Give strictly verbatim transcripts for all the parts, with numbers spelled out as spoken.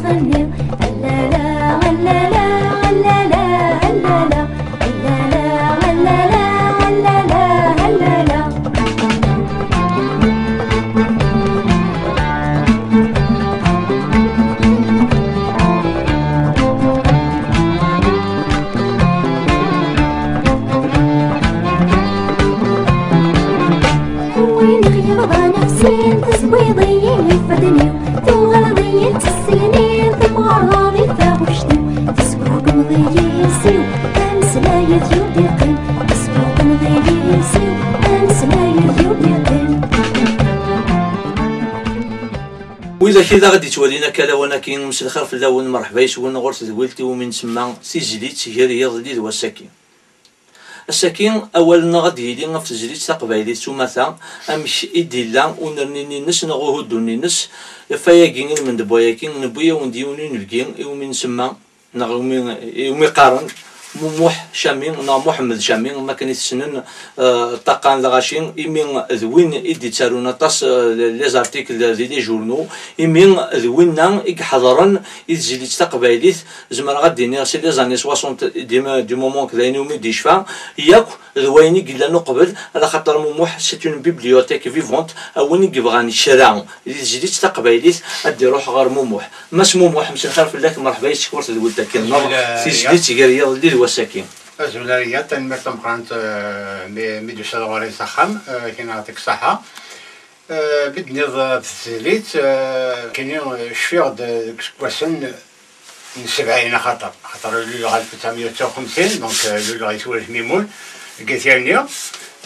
Win i ɣ-yebḍan ixsin, teswiḍ-iyi ifadden-iw, tuɣaleḍ-iyi d tisselnin, temɣerḍeḍ i taɣect-iw, tesbuḥkumeḍ-iyi iles-iw, ameslay ad yur d-iqqim, tesbuḥkumeḍ-iyi iles-iw, ameslay ad yur d-iqqim. Widak i d aɣ-d-yettwalin akka lawan-agi, mselxir fell-awen, merḥba yes-wen ɣur tedwilt iwumi nsemma Tizlit gar yiḍelli d wass-agi. Ass-agi, awal-nneɣ ad d-yili ɣef tezlit taqbaylit s umata, amek i d-illa unerni-nni-ines neɣ uhuddu-nni-ines, ɣef wayagi ilmend n wayagi, newwi-yawen-d yiwen unebgi iwumi nsemma, neɣ iwumi, iwumi qqaren Mumuḥ Cami neɣ Muḥemmed Cami, am akken i t-ssnen, eh, ṭṭaqa n lɣaci, imi d win i d-ittarun aṭas, eh, les articles di les journaux, imi d winna i iḥeḍren i tezlit taqbaylit, zemreɣ ad d-iniɣ c'est les années soixante, du, du moment que d ayen umi d-yecfa, yakk d wayen i yellan uqbel, ala xaṭer Mumuḥ c'est une bibliothèque vivante, a win i yebɣan kra di tezlit taqbaylit ad d-iruḥ ɣer Mumuḥ. Mass Mumuḥ, mselxir fell-ak, merḥba yes-k ɣur tedwilt-agi-nneɣ, Azul, eh, tizlit gar yiḍelli d wass-agi. Azul a Riyad, tanemmirt tameqqrant, eh, mi, mi d-tusiḍ ɣur-i s axxam, eh, kan yeɛṭik ṣṣeḥḥa. Eh, mi d-tenniḍ, eh, tezlit, eh, kini, eh, cfiɣ-d, eh, deg iseggasen n sebɛin, axaṭer, axaṭer luleɣ alef u tesɛemya u tesɛa u xemsin, donc, euh, luleɣ i Twal Tmimul, deg At Yanni.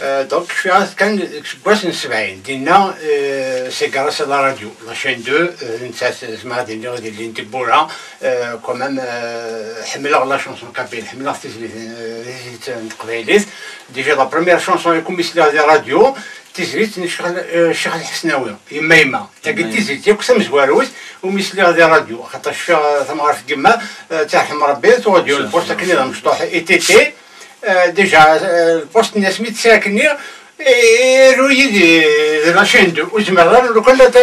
Euh, donc, cfiɣ-as kan deg useggas n sebɛin. Dinna, euh, c'est grâce à la radio, la chaîne deux, euh, nettat, zemreɣ ad iniɣ, d yelli n tewwura, euh, quand même, euh, ḥemmleɣ la chanson kabyle, ḥemmleɣ tizlit, euh, tizlit n teqbaylit. Déjà, la première chanson i umi sliɣ di radio, tizlit n Ccix, euh, Ccix Lḥesnawi, Yemma Yemma. Tagi d tizlit yakk tamezwarut umi sliɣ di radio, xaṭer cfiɣ, eh, tamɣart n yemma, eh, ad tt-yerḥem Ṛebbi, tuɣ-d yiwen lpust akken d amecṭuḥ I T T, eh, déjà, eh, lpust-nni asmi d-tesɛa akkenni, eh, iru-yi di, di la chaîne deux, ur zmireɣ ara lukan ad,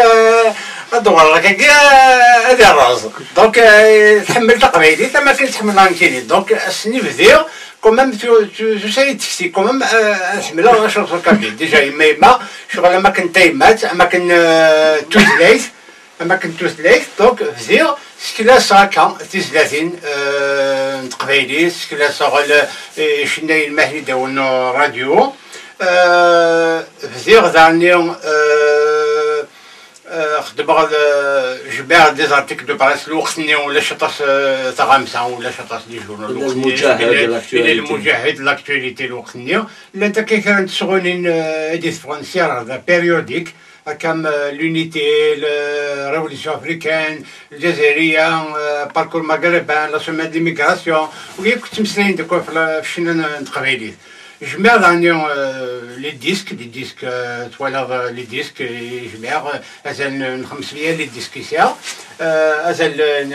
ad uɣaleɣ akkagi, eh, ad irreẓ. Donc, eh, tḥemmel taqbaylit am akken tḥemmel nekkini. Donc, ass-nni bdiɣ, quand même, tu, tu, tusa-yi-d tekti, quand même, eh, ad ḥemmleɣ la chanson kabyle. Déjà, yemma yemma, ccɣel am akken tayemmat, am akken, eh, tutlayt, am akken tutlayt, donc bdiɣ seklaseɣ akka tizlatin, euh, n teqbaylit, seklaseɣ le, icennayen ma akken i d-awen radio. Euh, bdiɣ daɣen, euh, euh, xedmeɣ, euh, jmiɛ des articles de presse, lweqt-nni ulac aṭas, euh, taɣamsa, ulac aṭas di journaux, lweqt-nni, lmuǧahed, lmuǧahed, l'actualité, lweqt-nni. Llant akka kra n tesɣunin, euh, i d-iteffɣen si rrda, périodique, Akka am, euh, l'Unité, la Révolution africaine, Lezzayer, euh, Parcours maghrébin, la semaine de l'immigration, u yakk ttmeslayen deg ɣef la, ɣef ccna n, n teqbaylit. Jmiɛ daɣen, euh, les disques, les disques, euh, twalaḍ, euh, les disques, euh, jmiɛ, euh, azal n, n xemsmya les disques i sɛiɣ, euh, azal n,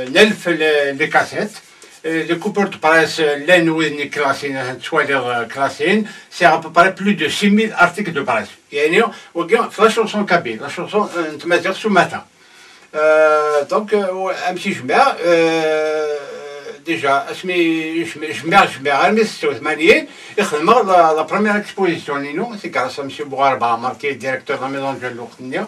n alef les, les cassettes. Euh, les coupures de presse, euh, llan wid-nni klasin, euh, tettwaliḍ, euh, klasin, c'est à peu près plus de six mille articles de presse. Yeɛni, wagi, f la chanson kabyle, la chanson, euh, n tmaziɣt s umata. Euh, donc, euh, amek i jmiɛ, euh, déjà, asmi jmi-, jmiɛ, jmiɛ, armi setta u tmanyin, i xedmeɣ la, la première exposition-inu, c'est grâce à Monsieur Bougarba Amar, qui est directeur de la Maison de Jeunes lweqt-nni,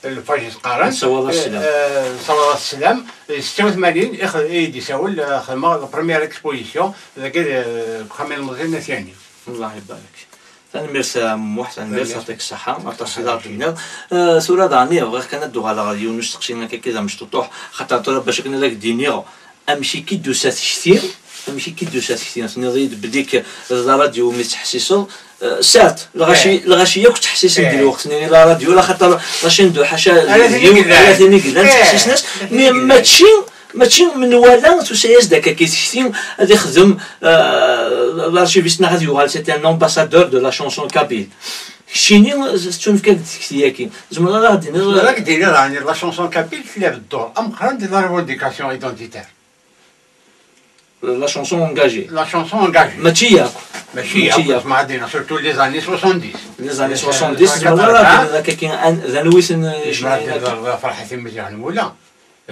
Lfaj i s-qqaren. Nessawaḍ-as sslam. Euh, nessawaḍ-as sslam. Setta u tmanyin, i x-, i d-isawel, euh, xedmeɣ la première exposition, dagi, euh, deg uxxam ilmeẓyen n At Yanni. Allah ibarak. Tanemmirt a Muḥ, tanemmirt, yeɛṭik ṣṣeḥḥa, aṭas i d aɣ-d-tenniḍ. Euh, tura daɣen, bɣiɣ kan ad d-uɣaleɣ ɣer yiwen n usteqsi akka d amecṭuṭuḥ, xaṭer tura bac akken ad ak-d-iniɣ, amek i k-id-tusa tekti? Amek i k-id-tusa tekti? Tenniḍ-iyi-d belli k-, d la radio umi tettḥessiseḍ. Euh, certes, lɣaci, lɣaci yakk ttḥessisen di lweqt-nni i la radio, la xaṭer la chaîne deux, ḥaca, ala tin i yellan, ala tin i yellan, ttḥessisen-as, mais mačči, mačči menwala tusa-yas-d akka i tekti ad ixdem, euh, l'archiviste neɣ ad yuɣal, c'est un ambassadeur de la chanson kabyle. Keččini, tettunefk-ak-d tekti-agi. Tzemreḍ ad aɣ-d-tiniḍ? Zemreɣ ad k-d-iniɣ daɣen, la chanson kabyle tla-d ddur ameqqran di la revendication identitaire. La chanson engagée. La chanson engagée. Mačči yakk. Mačči yakk, mačči yakk. Tzemreḍ ad d-tiniḍ, surtout les années soixante-dix. Les années soixante-dix, tzemreḍ ad d-tiniḍ akka, d anwi-ten, euh, Ferḥat Imaziɣen Mula.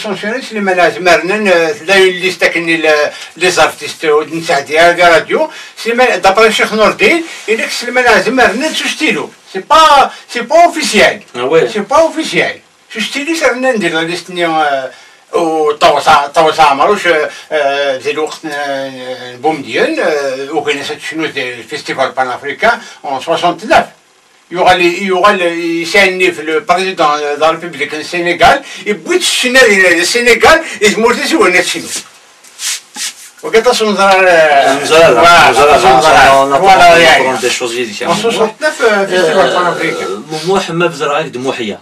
l'essentiel, Slimane Azem rnan, euh, tella une liste akken les, les artistes, ur d-nesɛeddi ara di radio. Slimane, d'après Cheikh Nourdine, il est que Slimane Azem rnan s stylo. C'est pas, c'est pas officiel. Ah ouais. C'est pas officiel. S stylo rnan di la liste-nni, euh, u Ṭawes Ɛ-, Ṭawes Ɛemruc, euh, euh, di lweqt n, n Boumediene, euh, ugin-as ad tecnu di festival panafricain en soixante-neuf. Yuɣal, yuɣal yesɛa nnif le président de la République n Sénégal, yewwi-d ccna di Sénégal, i tmurt-is i win ad tecnu. Wagi aṭas ur neẓra ara. Neẓra ara, Voilà, neẓra aṭas ur neẓra ara. ara, on apprend, Voilà, on ya, apprend ya. Des choses yid-k. En soixante-neuf, euh, festival panafricain. Muḥ ma bzreɣ-ak-d Muḥya.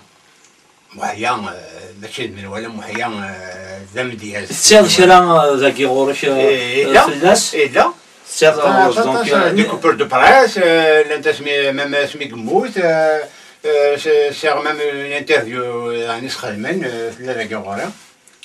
Muḥya, euh, mačči d menwala Muḥya, euh, d amedyaz. Tessiḍ kra, euh, dagi ɣur-k, euh, Eh, yella. Fell-as? Yella. Tessiḍ Ah, ɣur-k, donc, ah, euh, des coupures de presse, euh, llant asmi, même asmi yemmut, euh, euh, c'est, c'est même une interview, euh, ɛni sxedmen, euh, tella dagi ɣur-i.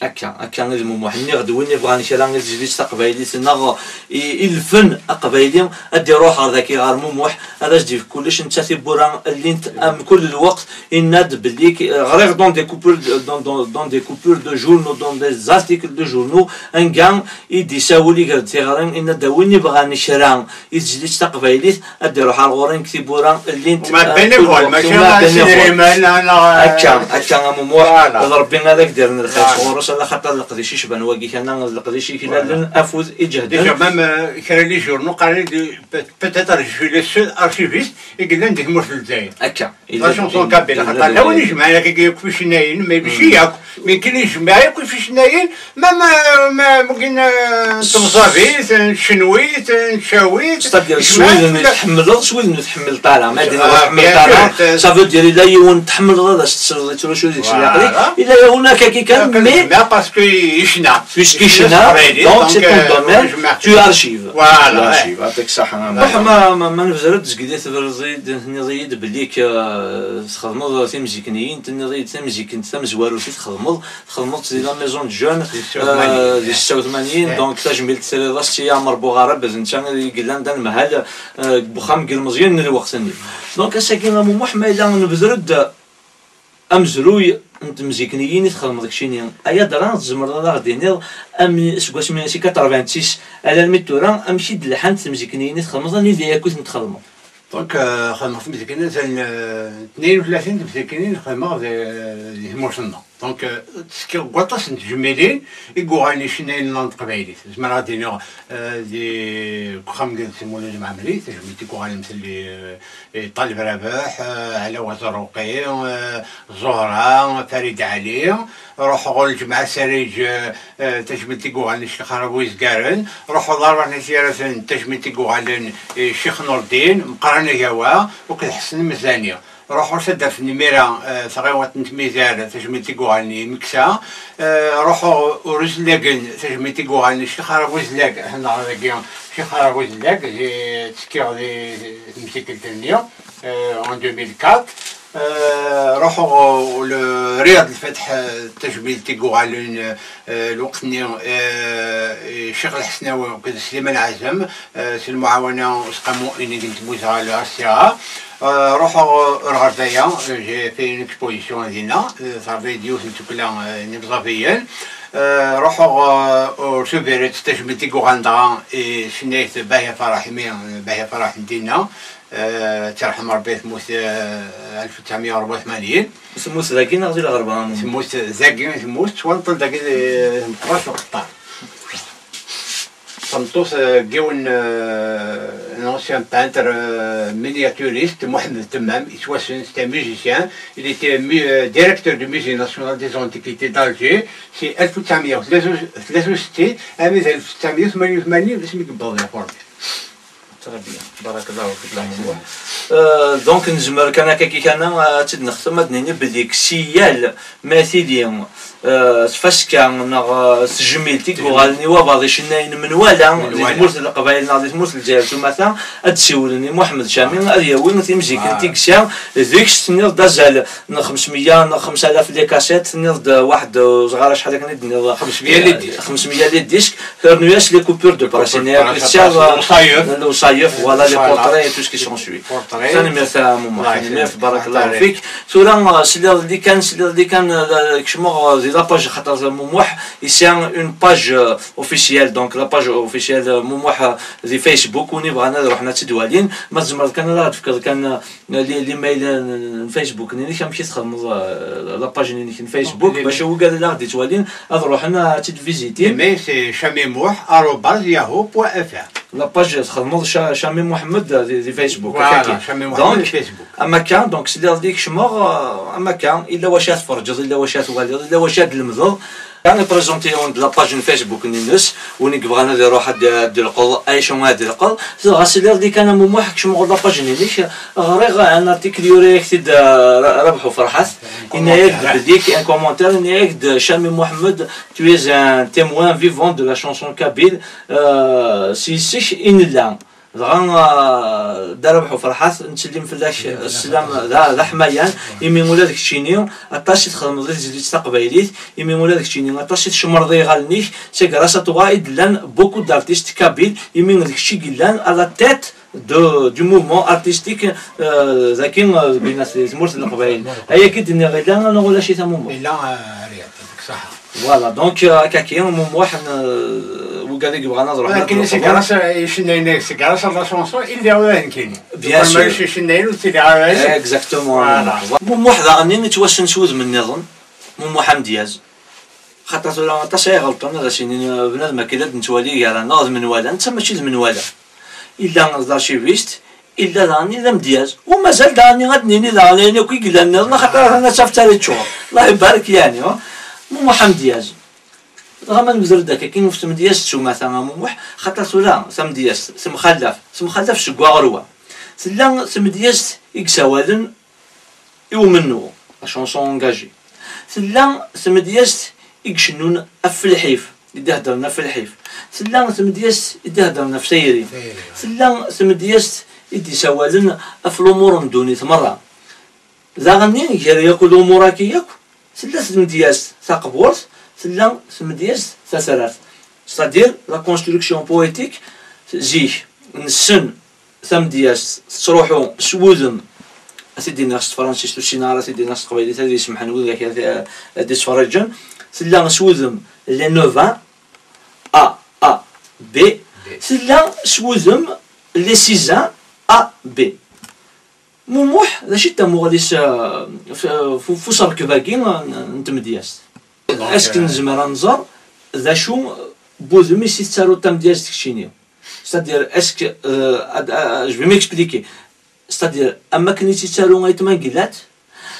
Akka, akka i d Mumuḥ. Nniɣ-d win ibɣan kra i tezlit taqbaylit neɣ i, i lfen aqbayli, ad d-iruḥ ɣer dagi ɣer Mumuḥ, ad as-d-yefk kullec, netta tiwwura llint am kul lweqt, yenna-d belli k-, ɣriɣ dans des coupures de, dans, dans, dans des coupures de journaux, dans des articles de journaux, anga i d-isawel iger-d tiɣri, yenna-d a win ibɣan kra i tezlit taqbaylit, ad d-iruḥ ar ɣur-i, nekk tiwwura llint, Ma euh, bénévole, kul mačči waqt, ma s bénévole. idrimen, neɣ, neɣ, Akka, akka a Mumuḥ, Voilà. d Rebbi ara k-d-irren lxir Voilà. sɣur-s, ala xaṭer leqdic icban wagi kan, d leqdic iklalen afud iǧehden. Déjà, même, euh, kra n les journaux, qqaren-d, peut-, peut-être je suis le seul archiviste i yellan di tmurt n Lezzayer. Akka. La chanson kabyle, xaṭer la win ijemɛen akka akk icennayen, mais mačči akk, mais kan ijemɛen akk icennayen, même, euh, ma, mugin, euh, n temẓabit, n tcenwit, n tcawit, C'est-à-dire, s ijemɛen widen ur fell-, tḥemmleḍ, s widen ur tḥemmleḍ ara. Ma d-win ur Ah, tḥemmleḍ bien sûr, ara, c'est- ça veut dire, yella yiwen tḥemmleḍ ad as-tesleḍ yettrusu deg-s Voilà. leɛqel, yella yiwen akka kan, mais Parce que yecna. Puisque Yecna yecna, s teqbaylit, donc c'est ton euh, domaine, jemɛet. Tu archives. Voilà, Tu ouais. Archives, avec ça, hein. Muḥ, ma, ma, ma nebder-d zgidi tebreḍ-iyi-d, tenniḍ-iyi-d belli k-, euh, txedmeḍ timzikniyin, tenniḍ-iyi-d tamzikent tamezwarut i txedmeḍ, txedmeḍ-tt di la maison de jeunes, Di Ssaɛa tmanyin, euh, di yeah. Ssaɛa tmanyin, Yeah. donc tajmilt terriḍ-as-tt i Ɛmer Buɣarab, d netta i yellan d anemhal, euh, deg uxxam n yilmeẓyen n lweqt-nni. Donc ass-agi a Mumuḥ, ma yella nebder-d amezruy n temzikniyin i txedmeḍ keččini, ay adra tzemreḍ ad aɣ-d-tiniḍ, am, seg wasmi, si quatre-vingt-six alarmi d tura, amek i d-lḥant temzikniyin i txedmeḍ, anida akk i tent-txedmeḍ? Donc, euh, xedmeɣ timzikniyin, euh, tnayen u tlatin timzikniyin xedmeɣ di, di tmurt-nneɣ. Donc, euh, tekkiɣ deg waṭas n tejmilin i yuɣalen icennayen n teqbaylit. Zemreɣ ad d-iniɣ, euh, di, deg uxxam n Gilles Simon Lezmamri, tajmilt i yuɣalen mselli, euh, Ṭaleb Rabeḥ, euh, Ɛlawa Zerruqi, euh, Zuhra, Farid Ɛli. Ruḥeɣ ɣur Lǧemɛa Sarij, euh, euh, tajmilt i yuɣalen i Ccix Rabu Izgaren. Ruḥeɣ ɣur Laṛebɛa n At Yiraten, tajmilt i yuɣalen i Ccix Nurdin, Meqran Agawa, akked Ḥsen Mezani. Ruḥeɣ s adafen imir-a, eh, taɣiwant n Tmizar, tajmilt i yuɣalen i Meksa. Eh, ruḥeɣ ɣer Uzellagen, tajmilt i yuɣalen i Ccix Arabu Zellag, ḥennaɣ dagi, Ccix Arabu Zellag, zi-, ttekkiɣ di temsikelt-nni, eh, en deux mille quatre. Eh, ruḥeɣ ɣer Riyad Lfetḥ, eh, tajmilt i yuɣalen, eh, lweqt-nni, eh, i Ccix Lḥesnawi akked Sliman Ɛazem, eh, s lemɛawna n Useqqamu Inig n Tmurt ɣer l'A C A. Eh, ruḥeɣ ɣer Ɣerdaya, eh, j'ai fait une exposition dinna, eh, terḍa-yi-d yiwet n tdukla, eh, n Ibeẓaviyen. Eh, ruḥeɣ, eh, ɣer Tubiret, tajmilt i yuɣalen dɣa i tcennayt Bahya Farah, imi, eh, Bahya Farah n dinna, eh, ad tt-yerḥem Rebbi, temmut, eh, ألف وتسعمية وأربعة وثمانين. Temmut dagi neɣ di lɣerba? Temmut dagi, temmut, tettwanṭel dagi, eh, tmeqqer s uqeṭṭar. Tameṭṭut, euh, n yiwen, euh, un ancien peintre, euh, miniaturiste, Mohamed Temmam, yettwassen, c'était un musicien. Il était mu-, euh, directeur du Musée national des antiquités d'Alger. Si ألف وتسعمية وثلاثة وستين, armi d ألف وتسعمية وثمانية وثمانين, asmi yewweḍ la forme. Très bien. Barakallahu fik, a Muḥ. Euh, donc, nezmer kan akka kikana, euh, ad tt-id-nextem, ad d-nini belli si yal ma tili, euh, tfaska neɣ, euh, tejmilt i yuɣalen i wabaḍ icennayen menwala di tmurt n Leqbayel neɣ di tmurt n Lezzayer s umata, ad d-siwlen i Muḥemmed Cami, ad yawi timzikin, voilà, tiggsa deg-s, tenniḍ-d azal n xemsmeyya neɣ xemsa alaf les cassettes, tenniḍ-d, euh, waḥed, euh, ẓɣar acḥal akken i d-tenniḍ, xemsmeyya les disques. Xemsmeyya les disques. Rnu-yas les coupures de presse, yenna-yak lewṣayef, voilà, les portraits et tout ce qui s'ensuit. Tanemmirt a Muḥ, tanemmirt, barakallahu fik. Tura, euh, sliɣ-d kan, sliɣ-d kan, euh, kecmeɣ, euh, di la page, xaṭer Muḥ yesɛa une page, euh, officielle, donc la page officielle, euh, Muḥ, euh, di Facebook, win yebɣan ad ruḥen ad tt-id-walin. Ma tzemreḍ kan ad aɣ-d-tefkeḍ kan, euh, les, les mails n, n Facebook-nni-inek, amek i txedmeḍ, euh, la page-nni-inek n Facebook, donc, bac wigad ad aɣ-d-ittwalin, ad ruḥen ad tt-id-visitin. Les mails, c'est Cami Muḥ arobase yahoo point F R. La page txedmeḍ Ca-, Cami Muḥemmed di, di Facebook, voilà, akka kan. Cami Muḥemmed donc, di Facebook. Am akka, donc, sliɣ-d i kecmeɣ, euh, am akka, illa wacu ad tferǧeḍ, illa wacu ad twaliḍ, illa wacu ad tlemdeḍ. Kan iprezenti-yawen-d la page n Facebook-nni-ines, win i yebɣan ad iruḥ ad, ad d-ilqeḍ, acu ad d-ilqeḍ. Dɣa sliɣ-d i kan a Muḥ, kcem ɣer la page-nni-inek, ɣriɣ un article yura-yak-t-id, euh, Ra-, Rabeḥ Uferḥat, yenna-yak-d belli, un commentaire, yenna-yak-d Cami Muḥemmed, tu es un témoin vivant de la chanson kabyle, euh, s yes-k i nella. Dɣa, ah, Dda Rabeḥ Uferḥat, nettsellim fell-ak, sslam d, d aḥmayan, imi ula d keččini aṭas i txedmeḍ di tezlit taqbaylit, imi ula d keččini aṭas i tcemmreḍ i yiɣallen-ik. C'est grâce à toi i d-llan beaucoup d'artistes kabyles, imi d kečč i yellan à la tête de, du mouvement artistique, euh, daki, euh, deg winat, di tmurt n Leqbayel. Ayagi d-nniɣ illa neɣ ulac-it a Muḥ? Illa, euh, Riyad, deg ṣaḥa. Voilà, donc, euh, akka-ki, Muḥ, euh, wigad i yebɣan ad ruḥen ad ruḥen. Walakin c'est grâce à icennayen, c'est grâce à la chanson i lliɣ da nekkini. Bien sûr. Ulac icennayen ur ttiliɣ ara. Exactement. Voilà. Muḥ daɣen yettwassen s wudem nniḍen, Muḥ Amdyaz. Xaṭer tura aṭas ay iɣelṭen, ad as-inin, euh, bnadem akken ad nettwali gar-aneɣ d menwala, netta mačči d menwala. Illa d archiviste, illa daɣen d amedyaz. U mazal daɣen ad d-nini daɣen ayen akk i yellan nniḍen, axaṭer atan ad taf tara yeččur. Allah ibarek, yeɛni, ha? Muḥ Amdyaz. Dɣa ma nebder-d akka, kif ɣef tmedyazt s umata a Muḥ, xaṭer tura tamedyazt temxallaf, temxallaf seg wa ɣer wa. Tella tmedyazt i yessawalen i umennuɣ, la chanson engagée. Tella tmedyazt i icennun ɣef lḥif, i d-iheddren ɣef lḥif. Tella tmedyazt i d-iheddren ɣef tayri. Tayri. Tella tmedyazt i d-isawalen ɣef lumuṛ n ddunit merra. Daɣen, gar yakk lumuṛ-agi yakk, tella tmedyazt taqburt, tella tmedyazt tatrart. C'est-à-dire, la construction poétique, zik, nessen tamedyazt tettruḥu s wudem, ad t-id-iniɣ s tefransist, ur ssineɣ ara ad t-id-iniɣ s teqbaylit, ad iyi-semḥen wid ad, ad d-ittferriǧen. Tella s wudem les neuf un, A, A, B. B. Tella s wudem les six un, A, B. Mumuḥ, d acu i d tamuɣli-s, euh, f-, f-, f userkeb-agi n, n tmedyazt? Donc, est-ce que, euh, nezmer ad nẓer d acu n wudem i s i tettaruḍ tamedyazt keččini? C'est-à-dire, est-ce que, euh, ad, ad, je vais m'expliquer. C'est-à-dire, am wakken i tt-ittaru Ayt Mangellat,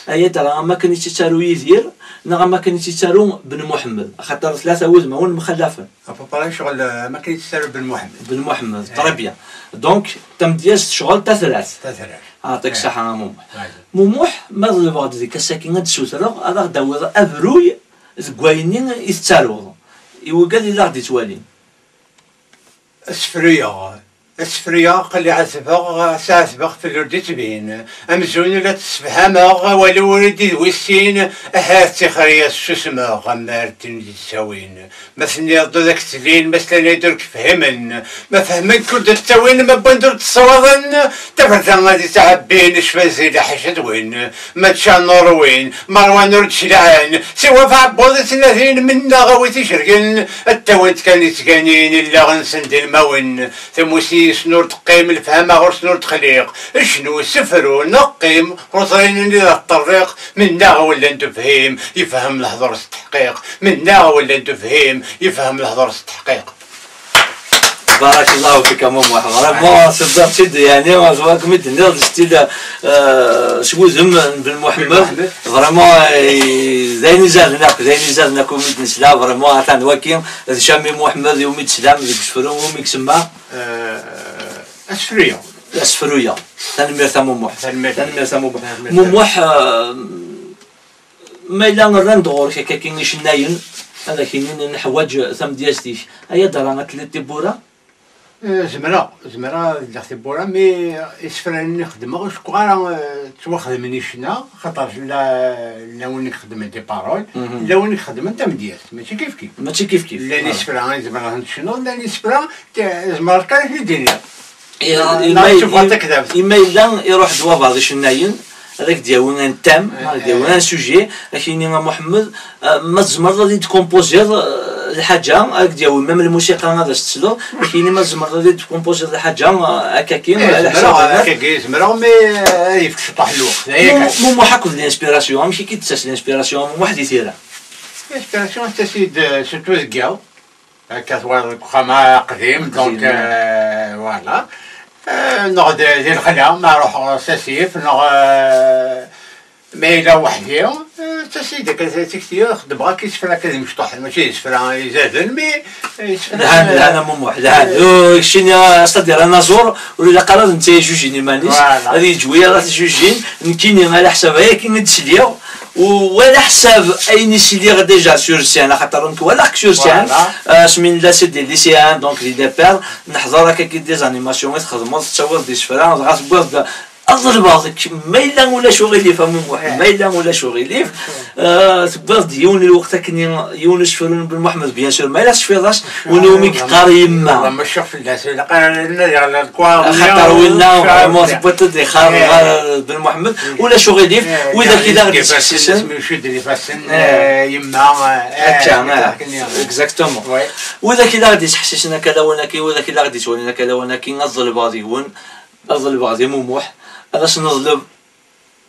Aya d-, am akken i tt-yettaru Yidir, neɣ am akken i tt-yettaru Ben Muḥemmed, axaṭer tlata wudmawen mxallafen. Apapara ccɣel, eh, am akken i tt-yettaru Ben Muḥemmed. Ben Muḥemmed, très bien. Donc, tamedyazt ccɣel tatrart. Tatrart. Ɛṭik ṣṣeḥḥa a Mumuḥ. Mumuḥ, ma ḍelbeɣ-d deg ass-agi ad d-sutreɣ, ad aɣ-d-tawiḍ abruy deg wayen i tettaruḍ i wigad i la ɣ-d-ittwalin. Asefru-yaɣ. Asefru-yaɣ, aql-i ɛetbeɣ, sɛetbeɣ fell-ur d-ittbin. Amzun la t-ssefhameɣ, awal-iw ur d-iwis sin, ahat tixer-yas susmeɣ, am ar d-ttawin. Ma tenniḍ-d ur ak-tlin, ma slan-ak-d ur k-fhimen. Ma fehmen-k ur d-ttawin, ma wwin-d ur d-ttṣawaḍen, taferta ad ittɛebbin, ccfaz di leḥced win. Ma ččan ur win, merwan ur d-cliɛen, siwa f aɛebbuḍ i ttnadin, mennaɣ a wi t-icergen, ad ttawint kan i ttganin, illaɣ-nsen d ilmawen. Tamussni-nsen ur teqqim, lefhama ɣur-sen ur texliq. Cnu, sefru, neɣ qqim, ur ẓrin anida teṭṭerriq. Mennaɣ wala n tefhim, yefhem lehdur s teḥqiq. Mennaɣ wala n tefhim, yefhem lehdur s teḥqiq. Barakallahu fik a Mumuḥ. Vraiment, tebdiḍ-tt-id, yeɛni, ẓwer kem-id-tenniḍ, s tid, euh, s wudem n Ben Muḥemmed. Vraiment, eh, d ayen izerden akk, d ayen izerden akk umi d-nesla, vraiment, atan waki, d Cami Muḥemmed, umi d-teslam, deg usefru, umi isemma. Euh, asefru-ya. Asefru-ya. Tanemmirt a Mumuḥ. Tanemmirt. Tanemmirt a Mumuḥ. Tanemmirt. Mumuḥ, euh, Ma yella rran-d ɣur-k akka-agi icennayen, ad ak-inin neḥwaǧ tamedyazt-ik, aya d-ara ad tliḍ tiwwura? Eh, zemreɣ, zemreɣ ad ldiɣ tiwwura, mi isefra-nni xedmeɣ, ur cukkeɣ ara, eh, ttwaxedmen i ccna, xaṭer la, la win i ixedmen des paroles, la win i ixedmen tamedyazt, mačči kif kif. Mačči kif kif. Llan isefra i tzemreḍ ad ten-tecnuḍ, llan isefra, te-, tzemreḍ kan ad ten-id-tiniḍ. I, i, ma, i, i ma yella iruḥ-d wabeɛḍ icennayen, ad ak-d-yawi un thème, ad ak-d-yawi un sujet, ad ak-yini a Muḥemmed, ah, ma tzemreḍ ad yi-d-kompoziḍ, ah, lḥaǧa, ad ak-d-yawi même lmusiqa ad as-tesleḍ, ad ak-yini ma tzemreḍ ad yi-d-kompoziḍ lḥaǧa, ah, akkagi, eh, ala zemreɣ, ḥsab akkagi, zemreɣ, mais, eh, ad yefk ciṭuḥ n lweqt, d aya kan. Mumuḥ akked l'inspiration, amek i k-id-tettas l'inspiration a Mumuḥ di tira? L'inspiration tettas-d, eh, surtout deg yiḍ. Akka twalaḍ deg uxxam aqdim, donc, euh, voilà. Euh, neɣ d, di lexla, ma ruḥeɣ s asif, neɣ, euh, ma yella weḥdi, euh, d tasida kan, tikti, xeddmeɣ akka isefra akka d imecṭuḥen, mačči d isefra izaden, mais, euh, isefra, lhan, euh, lhan a Mumuḥ, lhan. Euh, keččini, c'est-à-dire, anaẓur, ur ilaq ara d netta yejjujin iman-is, voilà, ad yeǧwi ara tijujin, nekkini, ala ḥsab, ay akken i d-sliɣ, U wala ḥsab ayen i sliɣ déjà sur scène, axaṭer nekk walaɣ-k sur scène, voilà, euh, asmi nella c'est des lycéens, donc di Dépêr, neḥḍer akka-agi des animations i txedmeḍ, tettawiḍ-d isefra, dɣa tewwiḍ-d, ad ḍelbeɣ deg-k, ma yella ulac uɣilif a Mumuḥ, ma yella ulac uɣilif, euh, tewwiḍ-d yiwen n lweqt akken i, yiwen usefru n Ben Muḥemmed, bien sûr, ma yella tecfiḍ-as, win umi yeqqar yemma. Maca fell-as, ilaq ara nadiɣ la lkwaɣ. Axaṭer winna, vraiment, tewwiḍ-d ixar ɣer Ben Muḥemmed. Ulac uɣilif, eh, widak i d aɣ-d-yesseḥsisen. Asmi icudden ifassen, eh, yemma, eh, akka, eh, akken, eh, exactement. Ouais. Widak i d aɣ-d-yesseḥsisen akka lawan-agi, widak i d aɣ-d-yettwalin akka lawan-agi, ad ḍelbeɣ deg-wen, ad ḍelbeɣ di Mumuḥ, ad as-neḍleb,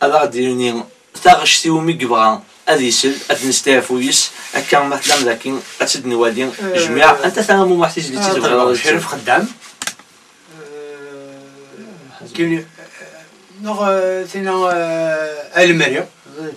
ad aɣ-d-yini taɣect iwumi yebɣa ad isel, ad nesteɛfu yes, akka ma tellam daki, ad tt-id-nwali, eh, jmiɛ. Anta ta a Mumuḥ tizlit i tebɣiḍ ad Crif Xeddam. Eh, kini, eh, neɣ, eh, tina, eh, Almeri, eh,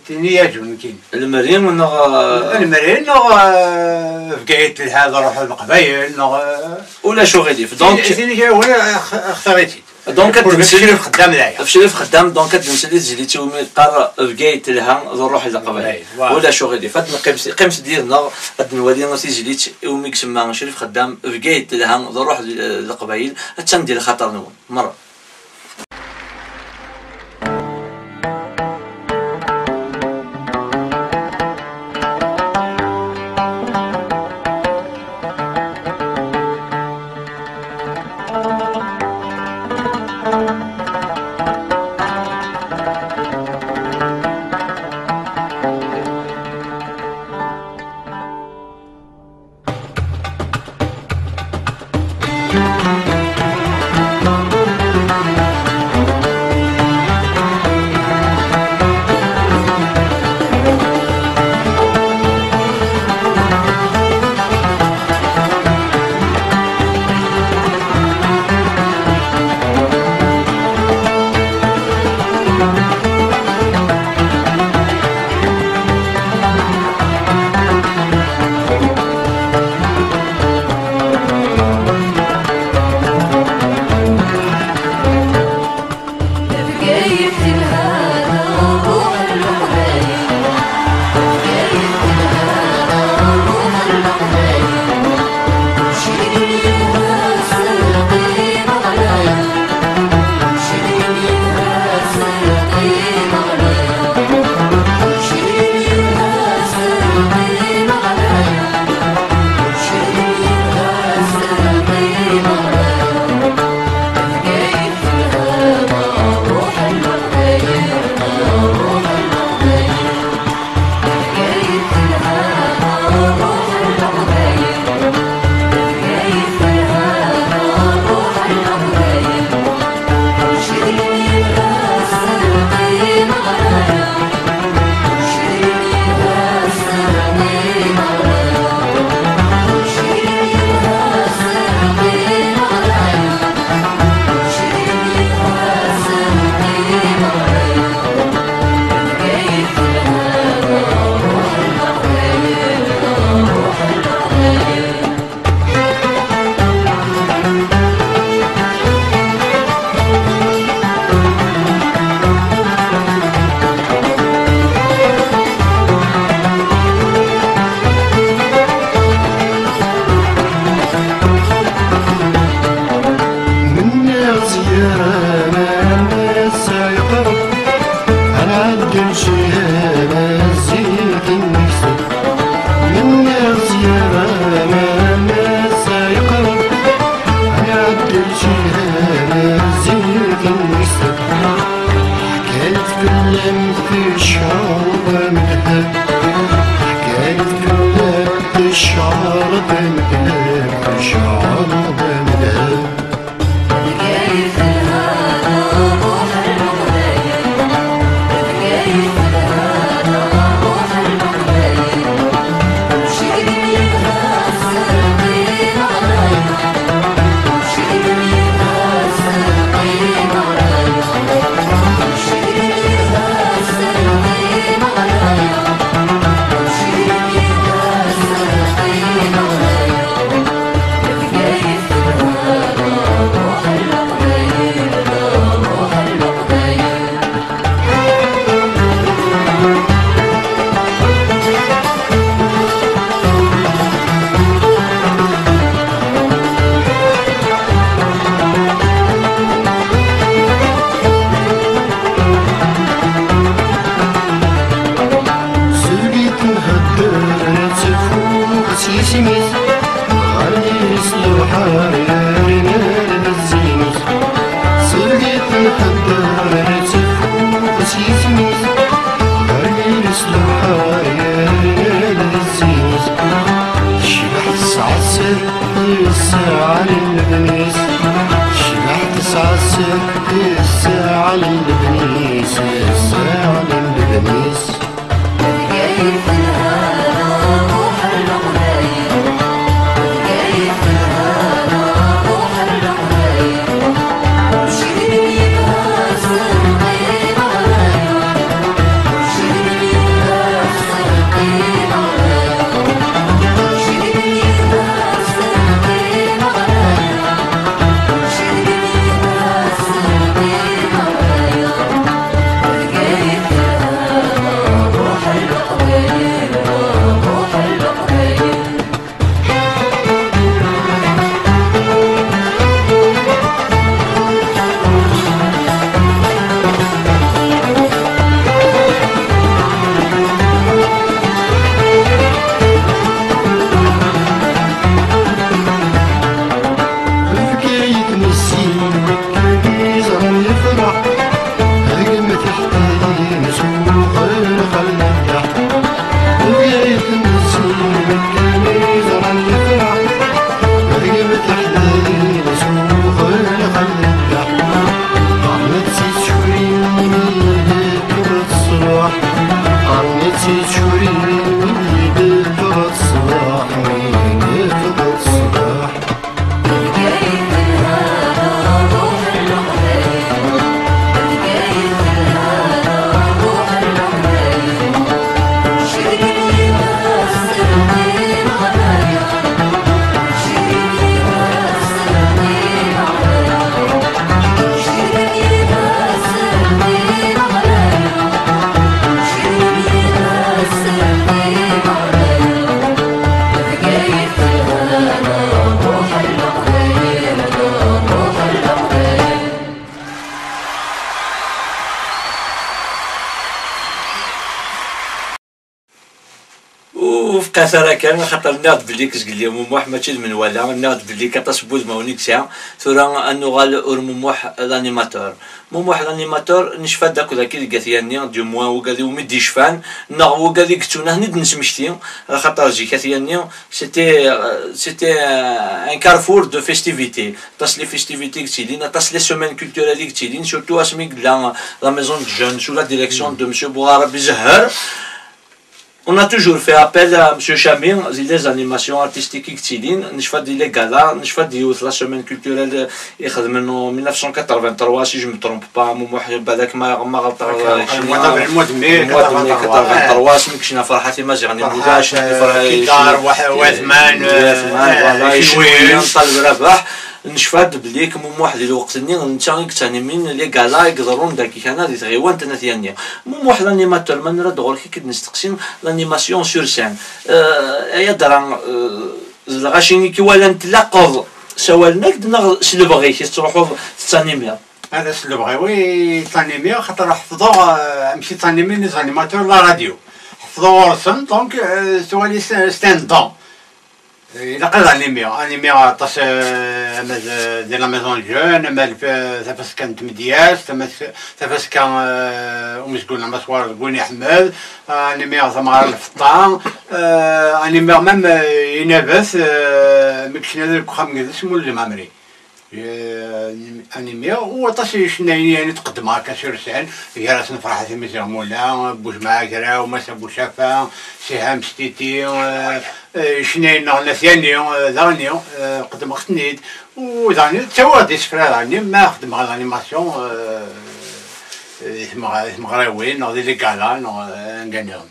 tini yaǧu nekkini. Almeri neɣ, eh, Almeri neɣ, eh, Bgayet telha ad ruḥ Leqbayel, neɣ, eh, ulac uɣilif. Donc, tini, tini, wala, eh, xtarit-id. Donc, ad d-nsel Crif Xeddam d aya. F Crif Xeddam, donc, ad d-nsel i tezlit iwumi yeqqar Bgayet telha d ṛṛuḥ n Leqbayel. Leqbayel, voilà. Ulac uɣilif. Ad neqqim s-, qqimet-d yid-neɣ, ad nwali tizlit iwumi isemma Crif Xeddam, Bgayet telha d ṛṛuḥ n Leqbayel. Attan di lxaṭer-nwen. Merra. Ɣer yiri s lebḥer yerna d zzin-is, s lgit nḥedder teffud s yisem-is. Ɣer yiri s lebḥer yerna d zzin-is, tecbeḥ tesɛa sser, tesɛa lebni-s. Tecbeḥ tesɛa sser, tesɛa lebni-s, tesɛa lebni-s. Bgayet nessin, wid iẓran yefreḥ, deg-m tiḥtiyin s uxelxal n ddeḥ. Bgayet nessin, wid iẓran yefreḥ, deg-m tiḥtiyin s uxelxal n ddeḥ. Qqaren-tt i tcuri mi d-tuɣ ṣṣbeḥ, qqaren-tt i tcuri mi d-tuɣ ṣṣbeḥ, mi d-tuɣ ṣṣbeḥ. Ur fqat ara kan, axaṭer nniɣ-d belli zgelli Mumuḥ mačči d menwala, nniɣ-d belli aṭas n wudmawen i yesɛa. Tura ad nuɣal ur Mumuḥ d animateur. Mumuḥ d animateur, necfa-d akk dagi deg At Yanni, du moins wigad iwumi d-yecfan, neɣ wigad i yettun akken i d-nesmekti, axaṭer zik At Yanni, c'était, euh, c'était un carrefour de festivités. Aṭas les festivités i yettilin, aṭas les semaines culturelles i yettilin, surtout asmi yella la maison de jeunes sous la direction de monsieur Bouharabi Zehher. On a toujours fait appel à monsieur Chami, di les animations artistiques i yettilin, necfa-d di les galas, necfa-d yiwet la semaine culturelle i xedmen en mille neuf cent quatre-vingt-trois, si je me trompe pas, Mumuḥ, balak ma, ma ɣelṭeɣ, euh, le mois d'avril, le mois de mai quatre-vingt-trois, asmi kecna Ferḥat Imaziɣen n Imulac, Ferḥat, euh, Kidar, Waḥ-, Wathman, euh, Wathman, euh, voilà, Icenwiyen, Icenwiyen, Ṭaleb Rabaḥ. Necfa-d belli Mumuḥ di lweqt-nni d netta i yettanimin les galas i iḍerrun dagi kan di tɣiwant n At Yanni. Mumuḥ d animateur, ma nra-d ɣur-k ad k-id-nesteqsi l'animation sur scène. Euh, ay adra, euh, d lɣaci i k-iwalan tlaqeḍ, sawalen-ak-d neɣ s lebɣi-k i tettruḥuḍ tettanimiḍ? Ala, s lebɣi-w i ttanimiɣ, xaṭer ḥefḍeɣ, euh, amek i ttanimin les animateurs la radio. Ḥefḍeɣ ɣur-sen, donc, euh, s wali s-, c'est un don. Ilaq ad animiɣ, animiɣ aṭas, euh, ama d, di la maison de jeunes, ama d, euh, tafaska n tmedyazt, ama d, tafaska, euh, umezgun amaswar deg win iḥemmel, euh, animiɣ tameɣra n lfeṭṭa, euh, animiɣ même, euh, inabat, euh, mi kecna deg uxxam n yidles Mulud Mɛemmri. Euh, animiɣ, u aṭas n yicennayen i tqeddmeɣ akka sur scène, gar-asen Ferḥat Imaziɣen n Imulac, Bujemɛa Agraw, Massa Bucafa, Siham Stiti, euh, euh, icennayen-nneɣ n At Yanni, euh, daɣen, euh, qeddmeɣ-ten-id. U daɣen, ttawiɣ-d isefra daɣen, ma xeddmeɣ l'animation, euh, di tmeɣ-, di tmeɣriwin, neɣ di les galas, neɣ, euh, anga nniḍen.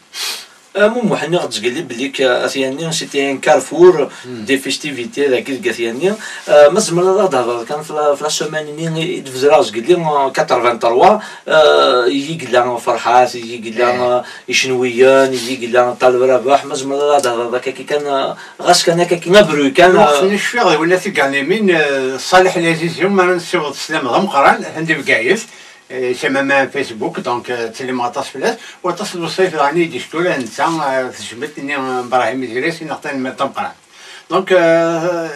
Euh, Mumuḥ, nniɣ-d zgelli belli k-, At Yanni, c'était un carrefour des festivités dagi deg At Yanni. Euh, ma tzemreḍ ad aɣ-d-thedreḍ kan f la, f la semaine-nni i, i d-bedreɣ zgelli, euh, quatre-vingt-trois, euh, i yella Ferḥat, i yella, euh, Icenwiyen, i yella Ṭaleb Rabaḥ, ma tzemreḍ ad aɣ-d-thedreḍ akka kan, euh, ɣas kan akka kan abruy kan, euh. Ur ten-cfiɣ d winna i yanimin, euh, Ṣaleḥ Lazizi, ma ara nessiweḍ sslam d ameqqran, atan di Bgayet. Eh, c'est même un Facebook, donc, euh, ttsellimeɣ aṭas fell-as, u aṭas n lewṣayat daɣen i d-yestura netta, euh, tejmedt-nni, euh, n Brahim Idris, i neɣ tanemmirt tameqqrant. Donc, euh,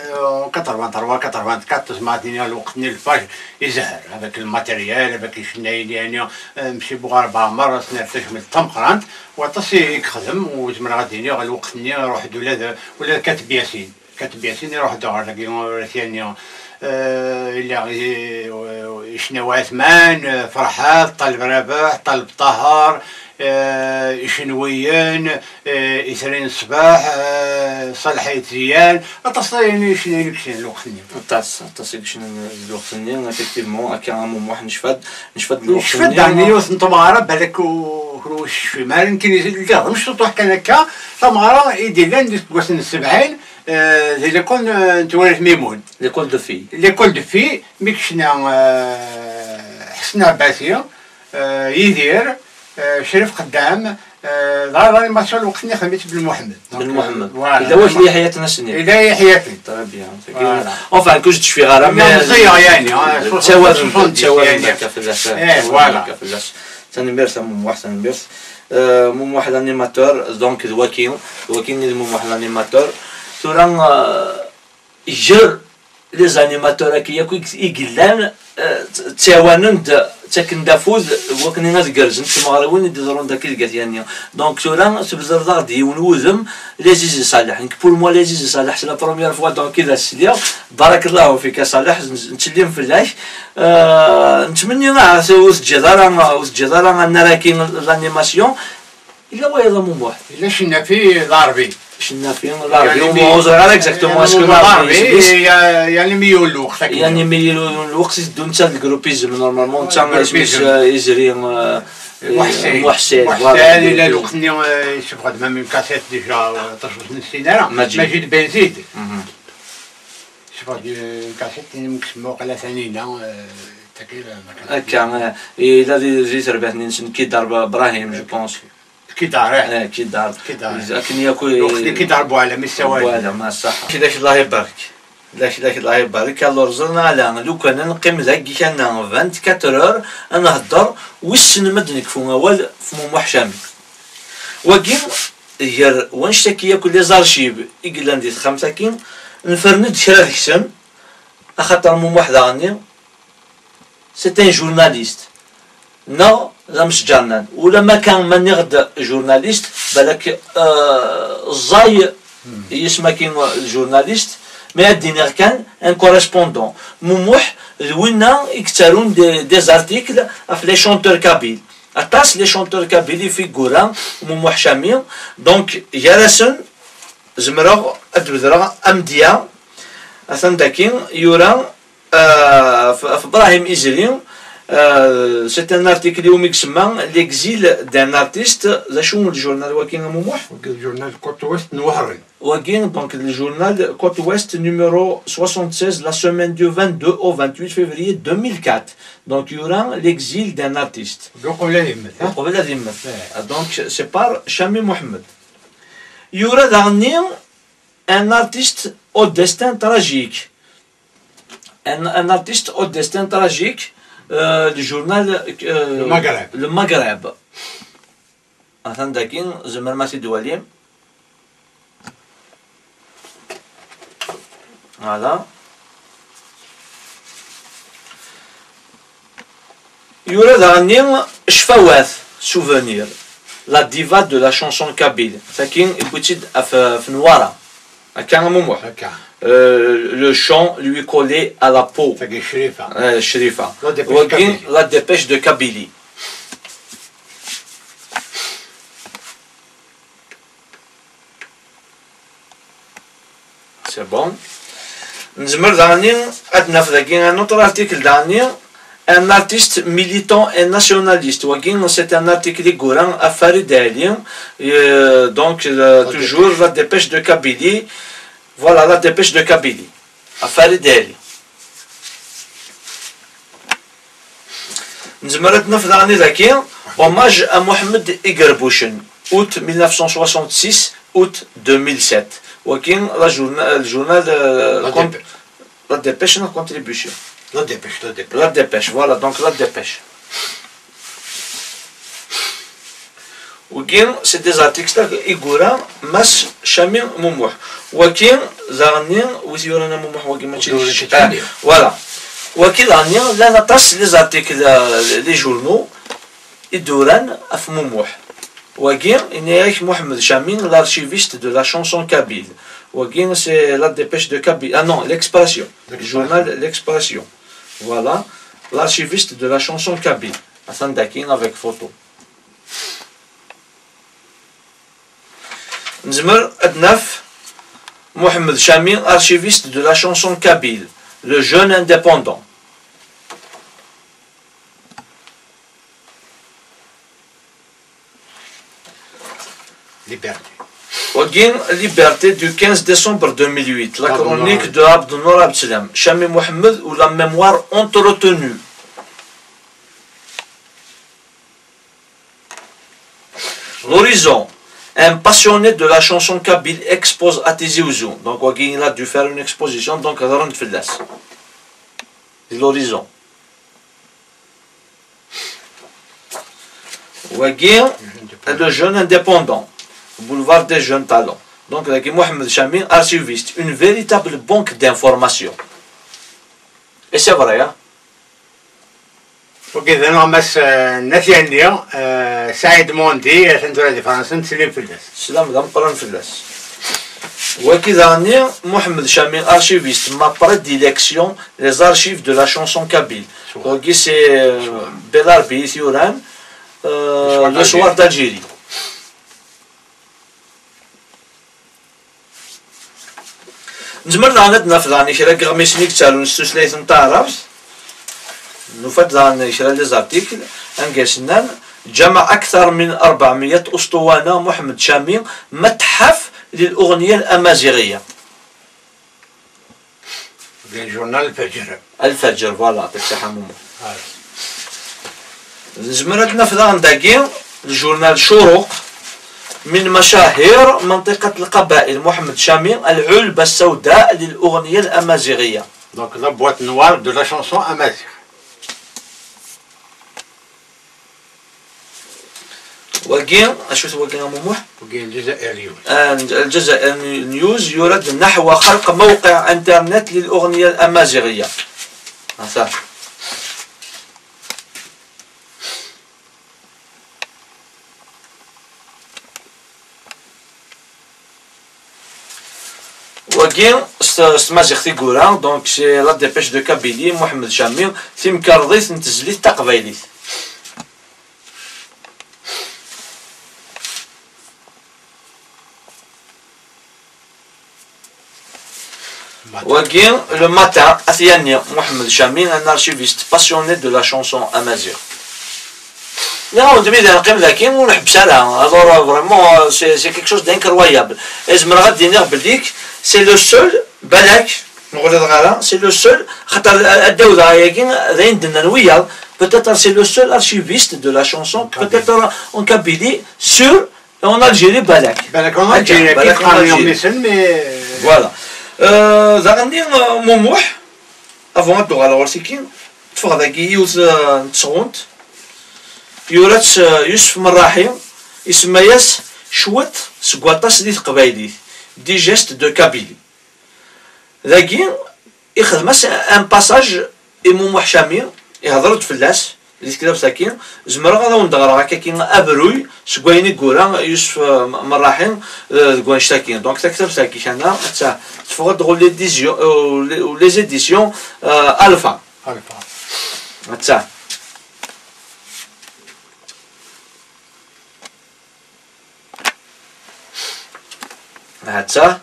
en quatre-vingt-trois, quatre-vingt-quatre, tusma ad iniɣ lweqt-nni lfaj izehher, avec le matériel, avec icennayen, yani, euh, Mci Buɣar Baɛmer, asnerfej tameqqrant, waṭas i yexdem, u zemreɣ ad iniɣ lweqt-nni iruḥ-d ula d, ula d Kateb Yasin. Kateb Yasin iruḥ-d ɣer dagi, ur t-yani, euh, illa, euh, icna Ɛetman, euh, Ferḥat, Ṭaleb Rabeḥ, Ṭaleb Ṭaher, eh, icenwiyen, eh, Itri n Ṣṣbeḥ, eh, Ṣaleḥ Ayt Zeyyan, aṭas n yicenwiyen i yecnan lweqt-nni. Aṭas, aṭas i yecnan lweqt-nni, effectivement, akka am U Muḥ necfa-d, necfa-d lweqt-nni. Necfa-d daɣen yiwet n tmeɣra, balak u-, ur tecfim ara, nekkini lliɣ d amecṭuṭuḥ kan akka, tameɣra i d-illan di seggasen n sebɛin, eh, di l'école n, n Twalit Mimun. L'école de filles. L'école de filles, mi yecna, eh, Ḥsen Ɛebbasi, eh, Yidir, eh, Crif Qeddam, eh, dɣa l'animation lweqt-nni xdem-itt Ben Muḥemmed. Donc, Ben Muḥemmed. Voilà. Yella wakli Ḥyaten ass-nni. Yella Ḥyaten. Très bien. Voilà. Enfin, kullec d-cfiɣ ara, mais meẓẓiyeɣ yani, ah, ttawalen, soixante-dix, ttawalen yani. Akka fell-as, eh, ttawalen voilà. Akka fell-as. Tanemmirt a Mumuḥ, tanemmirt. Eh, Mumuḥ l'animateur, donc d waki, d waki i d Mumuḥ l'animateur. Tura, eh, ger les animateurs-agi akk i, i yellan, eh, tt-, ttɛawanen-d, ttaken-d afud deg wakken ad gerrzent tmeɣriwin i d-iḍerrun dagi deg At Yanni. Donc tura tbedreḍ-aɣ-d yiwen wudem, Lazizi Salah. Nekk, pour moi, Lazizi Salah, c'est la première fois donc i d as-sliɣ. Barakallahu fik a Salah, n-, nettsellim fell-ak. Eh, nettmenni ahat ur teǧǧiḍ ara, ur teǧǧiḍ ara annar-agi l'animation. Yella wayeḍ a Mumuḥ. Yella Cennafi Larbi. Cennafi Larbi, yani, ur ẓriɣ ara exactement, yani, est-ce que Larbi, Larbi, yesem-is? Ya-, yani mi yiwen lweqt akken. Yani mi yiwen lweqt i teddun netta d groupe izem, normalement, netta isem-is, eh, Izri, eh, Muḥsin. Muḥsin, voilà. Muḥsin, yella lweqt-nni, eh, yessebɣed même une cassette déjà, eh, aṭas ur s-nessin ara. Majid. Majid Benzid. Mhm. Yessebɣed, eh, une cassette, ini-m kkes muqel a Tanina, eh, takir, eh, ma kan. Akka, eh, yella di, di terbaɛt-nni-nsen Kidar Ba-, Brahim, je pense. Kidar, eh. Eh, Kidar. Kidar. Akken yakk i-, lweqt-nni Kidar Buɛlam i ssawalen. Buɛlam, a ṣṣeḥ. Lak, lak, Allah ibarek. Lak, lak, Allah ibarek. Alors, ẓran ala, lukan ad neqqim dagi kan vingt-quatre heures, ad nehder, wissen ma d-nekfu awal f Mumuḥ Cami. Wagi, gar wannect-agi yakk les archives i yellan di texxamt-agi, nefren-d kra deg-sen, axaṭer Mumuḥ daɣenni, c'est un journaliste. Neɣ d amesǧarnan. Ulamma kan ma nniɣ-d journaliste, balak, euh, ẓẓay yisem-agi journaliste, mais ad d-iniɣ kan un correspondant. Mumuḥ d winna i yettarun des, des articles ɣef les chanteurs kabyles. Aṭas les chanteurs kabyles i fi yura Mumuḥ Cami. Donc, gar-asen, zemreɣ ad d-bedreɣ amedya, atan daki, yura, euh, f-, f Brahim Izri, euh, c'est un article iwumi isemma L'exil d'un artiste. D acu n ljournal wagi a Mumuḥ? Wagi d journal Côte Ouest n Wehran. Wagi, donc, le journal Côte Ouest numéro soixante-seize, la semaine du vingt-deux au vingt-huit février deux mille quatre. Donc, yura L'exil d'un artiste. Uqbel ad yemmet, ha? Uqbel ad yemmet. Eh. Ah, donc, c'est par Chami Mohamed. Yura daɣenni un artiste au destin tragique. Un, un artiste au destin tragique, euh, le journal, euh, Le Maghreb. Le Maghreb. Atan daki, tzemrem ad t-id-twalim. Voilà. Yura daɣenni Cfawat, Souvenir, la diva de la chanson kabyle. Tagi, yewwi-tt-id ɣef, ɣef Nwara. Akka a Mumuḥ. Akka. Euh, le chant lui collait à la peau. Tagi Crifa. Euh, Crifa. La dépêche Wagi, Kabylie. La dépêche de Kabylie. C'est bon. Nezmer daɣenni ad naf dagi un autre article daɣenni, un artiste militant et nationaliste. Wagi, c'est un article i yura ɣef Farid Ali. Euh, donc, euh, toujours la dépêche de Kabylie. Voilà, la dépêche de Kabylie. Ɣef Farid Ali. Nezmer ad naf daɣenni daki, hommage à Mohamed Igerbouchen, août mille neuf cent soixante-six, août deux mille sept. Wagi, la journa-, le journal, euh, la con-, dépêche. La dépêche, la contribution. La dépêche, la dépêche. La dépêche, voilà, donc la dépêche. Wagi, c'est des articles i yura Mass Cami Mumuḥ. Wagi, daɣenni, wi t-yuran a Mumuḥ, wagi mačči d kečč. Ah, voilà. Wagi daɣenni, llan aṭas les articles, euh, les journaux, i d-uran ɣef Mumuḥ. Wagi, yenna-yak Mohamed Cami, l'archiviste de la chanson kabyle. Wagi, c'est la dépêche de Kabylie. Ah non, L'Expression. Le journal L'Expression. Voilà. L'archiviste de la chanson kabyle. Atan daki avec photo. Nezmer ad naf Mohamed Cami, archiviste de la chanson kabyle, le jeune indépendant. Liberté. Wagi, Liberté du quinze décembre deux mille huit, la chronique de Abdenour Abdeslam, Cami Mohamed ou la mémoire entretenue. L'Horizon, un passionné de la chanson kabyle expose à Tizi Ouzou. Donc, wagi, il a dû faire une exposition, donc, ɣran-d fell-as. L'Horizon. Wagi, le jeune indépendant, boulevard des jeunes talents. Donc, wagi Mohamed Cami, archiviste, une véritable banque d'informations. Et c'est vrai, hein? Wagi d aneɣmas, eh, n At Yanni, eh, Saïd Mondi, atan tura di Fransa, nettsellim fell-as. Sslam d ameqqran fell-as. Wagi daɣenni, Mohamed Cami, archiviste, ma prédilection, les archives de la chanson kabyle. Wagi c'est, euh, Belarbi i t-yuran, euh, le soir d'Algérie. Nezmer daɣen ad naf daɣen kra n yiɣmisen i yettarun s tutlayt n taɛrabt. Nufa-d daɣen kra n les articles, anga s-nnan, جمع أكثر من أربعمية أسطوانة محمد شامي متحف للأغنية الأمازيغية. Le journal Al-Fajr. Al-Fajr, voilà, يعطيك الصحة ماما. Nezmer ad naf daɣen dagi le journal Chourouk, من مشاهير منطقة القبائل محمد شامي، العلبة السوداء للأغنية الأمازيغية. Donc la boîte noire de la chanson amazigh. Wagi, acu-t wagi a Mumuḥ? Wagi Lezzayer News. Ah, Lezzayer News, yura-d نحو خلق موقع انترنت للأغنية الأمازيغية. Ata. Wagi s, s tmaziɣt i yura, donc c'est la dépêche de Kabylie, Mohamed Cami, timkarḍit n tezlit taqbaylit. Wagi, le matin, At Yanni, Mohamed Cami, un archiviste passionné de la chanson amazigh. Nniɣ-awen-d mi d neqqim daki, ur nḥebbes ara. Alors, vraiment, c'est, c'est quelque chose d'incroyable. Et zemreɣ ad d-iniɣ belli c'est le seul, balak, ma ɣliḍeɣ ara, c'est le seul, xaṭer, euh, ad d-awdeɣ ayagi, d ayen d-nnan wiyaḍ, peut-être c'est le seul archiviste de la chanson, peut-être en Kabylie, sûr, En Algérie, balak. Balak en Algérie, balak en Algérie. Voilà. Euh, daɣenni, euh, Mumuḥ, avant ad d-uɣaleɣ ɣer-s, ṭṭfeɣ dagi yiwet, euh, n tesɣunt, yura-tt, euh, Yusef Merraḥi, isemma-yas cwiṭ seg waṭas di teqbaylit, Digeste de Kabylie. Dagi, ixdem-as un passage i Mumuḥ Cami, ihder-d fell-as di tektabt-agi. Zemreɣ ad awen-d-ɣreɣ akkagi abruy seg wayen i yura Yusef, euh, Merraḥi, euh, deg wannect-agi. Donc, taktabt-agi kan, atta, teffeɣ-d ɣur l'édition, euh, les éditions, euh, Alpha. Alpha. Atta. Atta.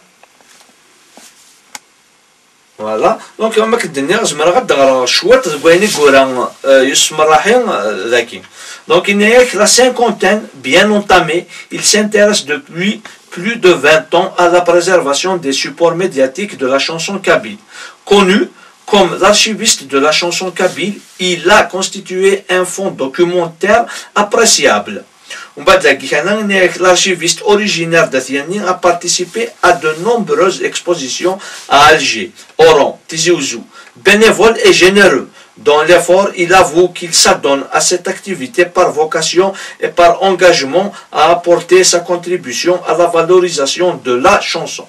Voilà. Donc, am akken d-nniɣ, zemreɣ ad d-ɣreɣ cwiṭ deg wayen i yura, euh, Yusef Merraḥi, euh, dagi. Donc, yenna-yak, la cinquantaine bien entamée, il s'intéresse depuis plus de vingt ans à la préservation des supports médiatiques de la chanson kabyle. Connu comme l'archiviste de la chanson kabyle, il a constitué un fonds documentaire appréciable. Umbeɛd dagi kan, yenna-yak, l'archiviste originaire d'At Yanni a participé à de nombreuses expositions à Alger, Oran, Tizi Ouzou. Bénévole et généreux, dans l'effort, il avoue qu'il s'adonne à cette activité par vocation et par engagement à apporter sa contribution à la valorisation de la chanson.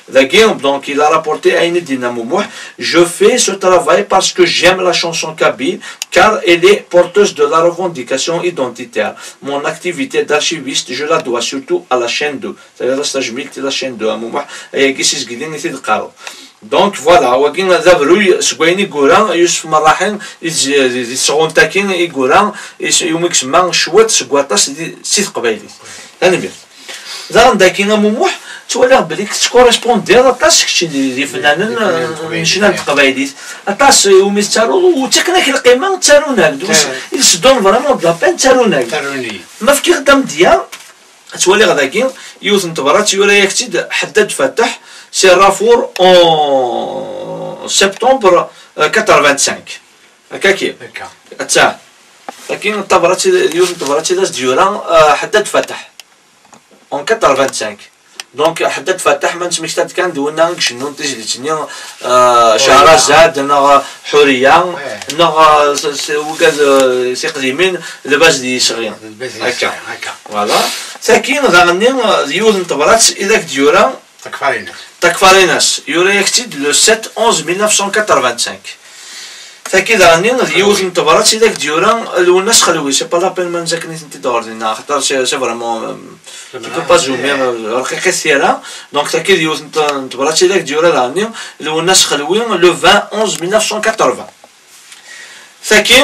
Dagi, donc, il a rapporté à Inedina Moumouh: je fais ce travail parce que j'aime la chanson kabyle, car elle est porteuse de la revendication identitaire. Mon activité d'archiviste, je la dois surtout à la chaîne deux. Tala la stage mil, la chaîne deux, Moumouh, ayagi si zgidin i t-id-qqareɣ. Donc voilà, wagi d abruy seg wayen i yura Yusef Merraḥi, i tz-, di tɣunt-agi i yura, is-, iwumi isemma cwiṭ seg waṭas di, si teqbaylit. Tanemmirt. Daɣen dagi, a Mumuḥ, ttwaliɣ belli tettkorrespondiḍ aṭas kečč d, d ifennanen, eh, n ccna n teqbaylit. Aṭas, eh, iwumi tettaruḍ, ur ttaken-ak lqima, ttarun-ak-d. Wi s-, ils se donnent vraiment de la peine, ttarun-ak-d. Ma fkiɣ-d amedya, ttwaliɣ dagi yiwet n tebrat yura-yak-tt-id Ḥeddad Fateḥ, c'est Rafour en septembre, euh, quatre-vingt-cinq. Akka-ki. Akka. Atta. Akin tabrat, yiwet n tebrat i d as-d-yura, euh, Ḥeddad Fateḥ en quatre-vingt-cinq. Donc, Ḥeddad Fateḥ, ma nettmekta-d kan d winna i icennun tizlit-nni, euh, Ḥuriya. Cahrazad, neɣ Ḥuriya, neɣ, euh, s-, s-, wigad, euh, tiqdimin, lbaz d yisɣi. Lbaz d yisɣi, akka. Voilà. Tagi, daɣenni, euh, d yiwet n tebrat i d ak-d-yura Takfarinas. Takfarinas, yura-yak-tt-id le sept onze mille neuf cent quatre-vingt-cinq. Tagi daɣenni d yiwet n tebrat i d ak-d-yura Lwennas Xelwi, c'est pas la peine ma nzakni-tent-id ɣer dinna, axaṭer c'est, c'est vraiment, euh, tu peux pas zoomer, euh, rqiqit tira. Donc tagi d yiwet n t-, n tebrat i d ak-d-yura daɣenni Lwennas Xelwi, le vingt onze mille neuf cent quatre-vingts. Tagi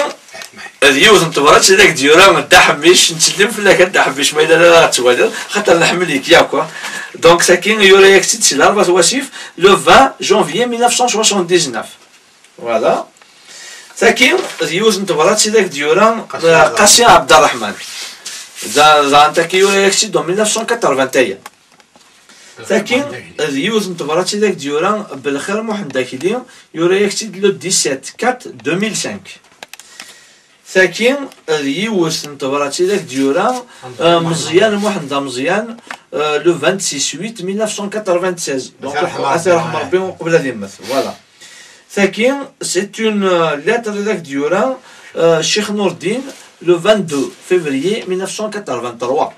d yiwet n tebrat i d ak-d-yura Dda Ḥemmic, nettsellim fell-ak a Dda Ḥemmic, ma yella la ɣ-tettwaliḍ, xaṭer nḥemmel-ik yakk, quoi. Donc tagi yura-yak-tt-id si Larebɛa n Wasif, le vingt janvier mille neuf cent soixante-dix-neuf. Voilà. Tagi d yiwet n tebrat i d ak-d-yura, Qasi, euh, Qasi Ɛebderreḥman. Da, daɣen tagi yura-yak-tt-id en mille neuf cent quatre-vingt-un. Tagi d yiwet n tebrat i d ak-d-yura Belxir Muḥend Akli, yura-yak-tt-id le dix-sept quatre deux mille cinq. Tagi d yiwet n tebrat i d ak-d-yura, euh, Meẓyan Muḥend Ameẓyan, euh, le vingt-six huit mille neuf cent quatre-vingt-seize. Donc, ad t-yerḥem Rebbi uqbel ad yemmet. Voilà. Tagi, c'est une, euh, lettre i d ak-d-yura, euh, Ccix Nurdin, le vingt-deux février mille neuf cent quatre-vingt-trois.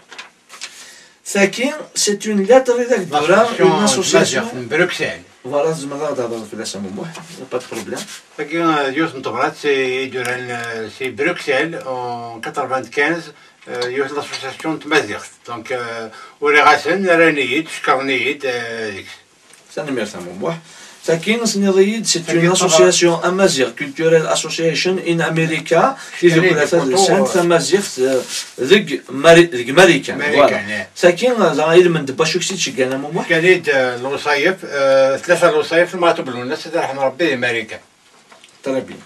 Tagi, c'est une lettre i d ak-d-yura une association. Bruxelles. Voilà, tzemreḍ ad d-thedreḍ fell-as a Mumuḥ, y a pas de problème. Tagi, euh, yiwet n tebrat i d-yuran, euh, si Bruxelles en quatre-vingt-quinze, euh, yiwet n l'association n tmaziɣt. Donc, euh, uriɣ-asen, rran-iyi-d, cekkren-iyi-d, euh, deg-s. Tanemmirt a Mumuḥ. Tagi, tenniḍ-iyi-d, c'est une association Amaziɣ Cultural Association in America, tidukkla tadelsant tamaziɣt, eh, deg Mari-, deg Marikan. Voilà. Tagi, eh, d ilmend n wacu i k-tt-id-ceggɛen a Mumuḥ? Fkan-iyi-d, eh, lewṣayef, eh, tlata lewṣayef n Maɛtub Lwennas, ad t-yerḥem Rebbi, di Marikan. Très bien.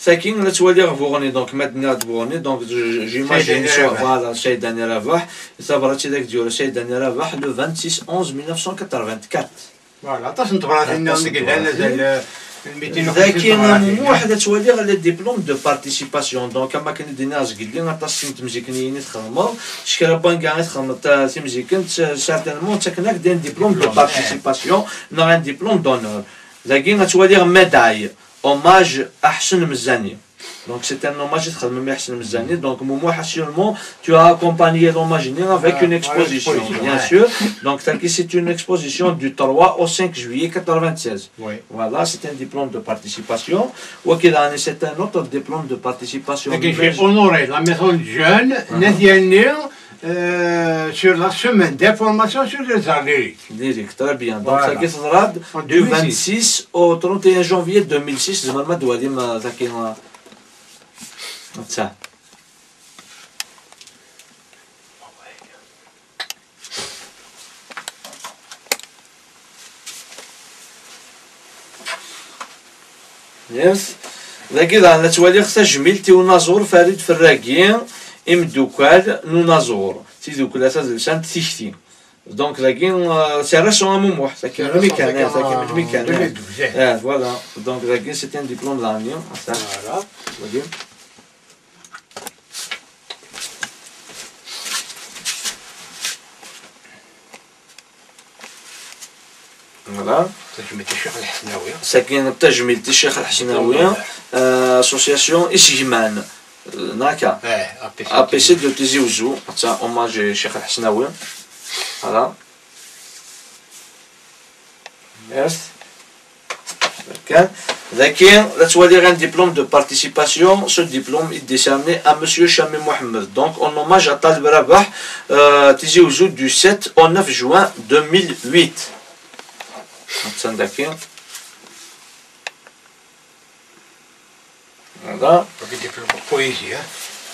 Tagi la ttwaliɣ Buɣni, donc ma d-nniɣ-d Buɣni, donc je, je, j'imagine Saïd Ani Rabaḥ. Voilà, Saïd Ani Rabaḥ. Tabrat i d ak-d-yura Saïd Ani Rabaḥ, le vingt-six onze mille neuf cent quatre-vingt-quatre. Voilà, aṭas n tebratin nniḍen i yellan, azal, eh, n mitin u xemsin tebratin. Dagi a Mumuḥ la ttwaliɣ le diplôme de participation, donc am akken i d-nniɣ zgelli, aṭas n temzikniyin i txedmeḍ, s kra n wanga i txedmeḍ ta-, timzikent, certainement ttaken-ak-d un diplôme de participation neɣ un diplôme d'honneur. Dagi ad twaliɣ médaille, hommage à Ḥsen Mzani. Donc c'est un hommage i txedmem i Ḥsen Mzani. Donc Mumuḥ, assurément, tu as accompagné l'hommage-nni avec une exposition, bien sûr. Donc tagi c'est une exposition du trois au cinq juillet quatre-vingt-seize. Oui. Voilà, c'est un diplôme de participation. Wagi daɣen c'est un autre diplôme de participation. Dagi j'ai honoré la maison de jeunes n At Yanni, euh, sur la semaine d'information sur les arts lyriques. Lyrique, très bien. Donc, voilà. Tagi teḍra-d du vingt-six au trente et un janvier deux mille six, tzemrem ad twalim, euh, tagi, euh, atta. Yes. Dagi daɣen la ttwaliɣ tajmilt i unaẓur Farid Ferragi, imeddukal n unaẓur, tidukkla tadelsant Tikti. Donc dagi, euh, c'est récent a Mumuḥ, tagi melmi kan, tagi melmi kan, deux mille douze. Eh, voilà. Donc dagi c'est un diplôme daɣen. Voilà. Dagi. Voilà. Tajmilt i Ccix Lḥesnawi. Sakin tajmilt i Ccix Lḥesnawi. Diplôme. Euh, association Isegman. Euh, naka. Eh, A P C. A P C de Tizi Ouzou. Tiens, hommage à Ccix Lḥesnawi. Voilà. Yes. Kan. Daki, la twaliḍ un diplôme de participation. Ce diplôme est décerné à Monsieur Chami Mohamed. Donc, en hommage à Taleb Rabah, euh, Tizi Ouzou du sept au neuf juin deux mille huit. Attan daki. Voilà. Wagi diplôme poésie, hein.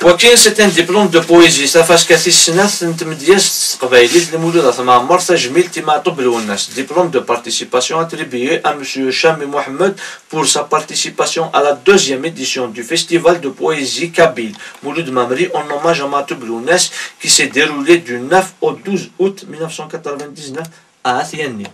Wagi, c'est un diplôme de poésie. Tafaska tis snat n tmedyazt s teqbaylit, Lmulud At Mɛemmer, tajmilt i Maɛtub Lwennas. Diplôme de participation attribué à Monsieur Chami Mohamed pour sa participation à la deuxième édition du Festival de poésie kabyle Mouloud Mammeri en hommage à Maître Belounès, qui s'est déroulé du neuf au douze août mille neuf cent quatre-vingt-dix-neuf à At Yanni.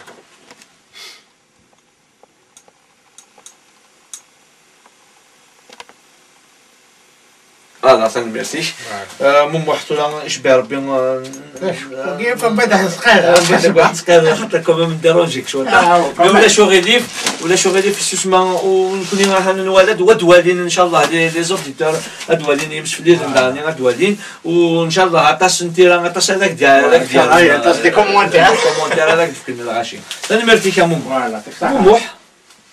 Voilà, tanemmirt-ik. Voilà. Euh, Mumuḥ, tura icebbeɛ Rebbi, euh, acu? Wagi akk ma d aḥesqal. Euh, ma d aḥesqal, xaṭer quand même dérange-ik cwiṭ. Ah, mais ulac aɣilif, ulac aɣilif, susma, u nekni aha nwala-d, wa d-walin, inchallah, les, les auditeurs, ad walin, yimsefliden daɣen ad walin, u inchallah, aṭas n tira, aṭas ara ak-d-, ara ak-d-, ay, aṭas des commentaires. Des commentaires ara ak-d-fken lɣaci. Tanemmirt-ik a Mumuḥ. Voilà, yɛṭik ṣṣeḥḥa. Mumuḥ,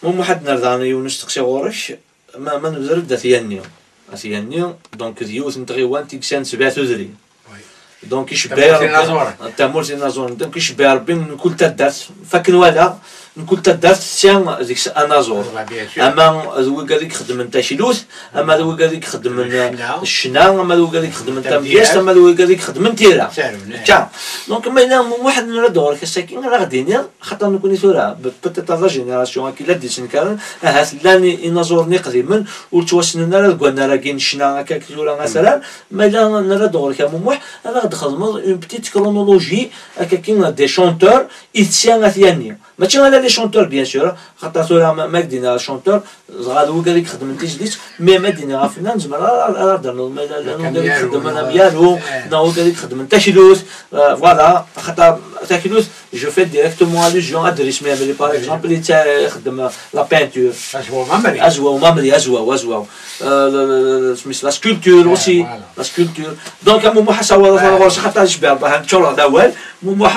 Mumuḥ, ad d-nerr daɣen yiwen usteqsi ɣur-k. Ma, ma nebder-d At Yanni. At Yanni, donc, d yiwet n tɣiwant i yesɛan sebɛa tudrin. Oui. Donc, icebbeɛ Rebbi tamurt inaẓuren. Tamurt inaẓuren. Donc, icebbeɛ Rebbi mkul taddart. Fakken wala, mkul taddart tesɛa deg-s anaẓur. Voilà, bien sûr. Ama d wigad i ixeddmen taklut, ama d wigad i ixeddmen ccna, ama d wigad i ixeddmen tamedyazt, ama d wigad i ixeddmen tira. Tiens. Donc, ma yella Mumuḥ ad nerr-d ɣur-k ass-agi, ara ɣ-d-tiniḍ, xaṭer nekkni tura, b-, peut-être la génération akka i la d-yettnekkaren, ahat llan i-, inaẓuren iqdimen, ur ttwassnen ara deg wannar-agi n ccna akka tura atran, ma yella nerra-d ɣur-k a Mumuḥ, ad aɣ-d-txedmeḍ une petite chronologie, akka, des chanteurs, i tesɛa At Yanni. Mačči ala les chanteurs, bien sûr, xaṭer tura ma, ma ak-d-iniɣ chanteur, dɣa d wigad i ixeddmen tizlit, mais ma d-iniɣ afennan, nezmer ara, ara, ara d-nernuḍ, ma yella llan wigad i ixeddmen amyaru, neɣ wigad i ixeddmen taklut, euh, voilà, xaṭer taklut, je fais directement allusion à Dris Mimri, par exemple, i ixeddem la peinture. Azwaw Mamri. Azwaw Mamri, azwaw, azwaw. Euh, le, le, le, le, la sculpture aussi, voilà. La sculpture. Donc, a Mumuḥ, asawaḍ ɣur-s, xaṭer icebbeɛ Rebbi, neččur d awal. Mumuḥ,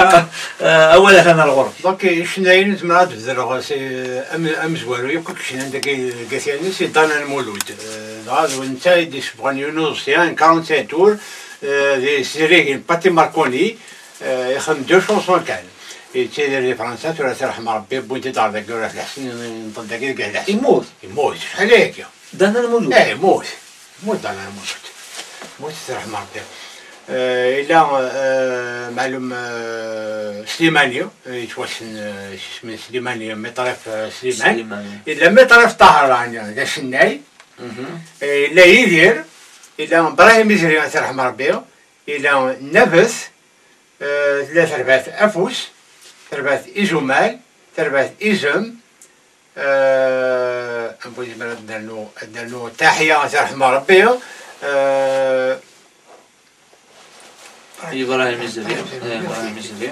euh, awal atan ar ɣur-k. Donc, icennayen, zemreɣ ad beddleɣ, c'est, euh, am-, amezwaru, yakk i yecnan dagi, deg At Yanni, c'est Dana Lmulud. Euh, dɣa d netta i d-yessebɣen yiwen uḍebsi, un quarante-sept tours, euh, di tesdrigin Patti Marconi, euh, ixdem deux chansons kan. Yettidir di Fransa, tura ad t-yerḥem Rebbi, wwin-t-id ɣer dagi, ur At Lḥsen, yenṭel dagi deg At Lḥsen. Yemmut? Yemmut, acḥal ayagi? Dana Lmulud. Eh, yemmut. Yemmut Dana Lmulud. Yemmut, ad t-yerḥem Rebbi. Eh, yella, eh, meɛlum, eh, Slimani, eh, yettwassen, eh, s yisem n Slimani, Miṭrif, eh, Sliman. Slimani. Yella Miṭrif Ṭaher, ɛni, d acennay. Mhm. Eh, yella Yidir, yella Brahim Izri, ad t-yerḥem Rebbi. Yella Nabet, eh, tella terbaɛt Afus, terbaɛt Izumal, terbaɛt Izem, eh, amek nezmer ad nernu, ad nernu Taḥya, ad t-yerḥem Rebbi, eh, Ibrahim Izri, eh, Ibrahim Izri.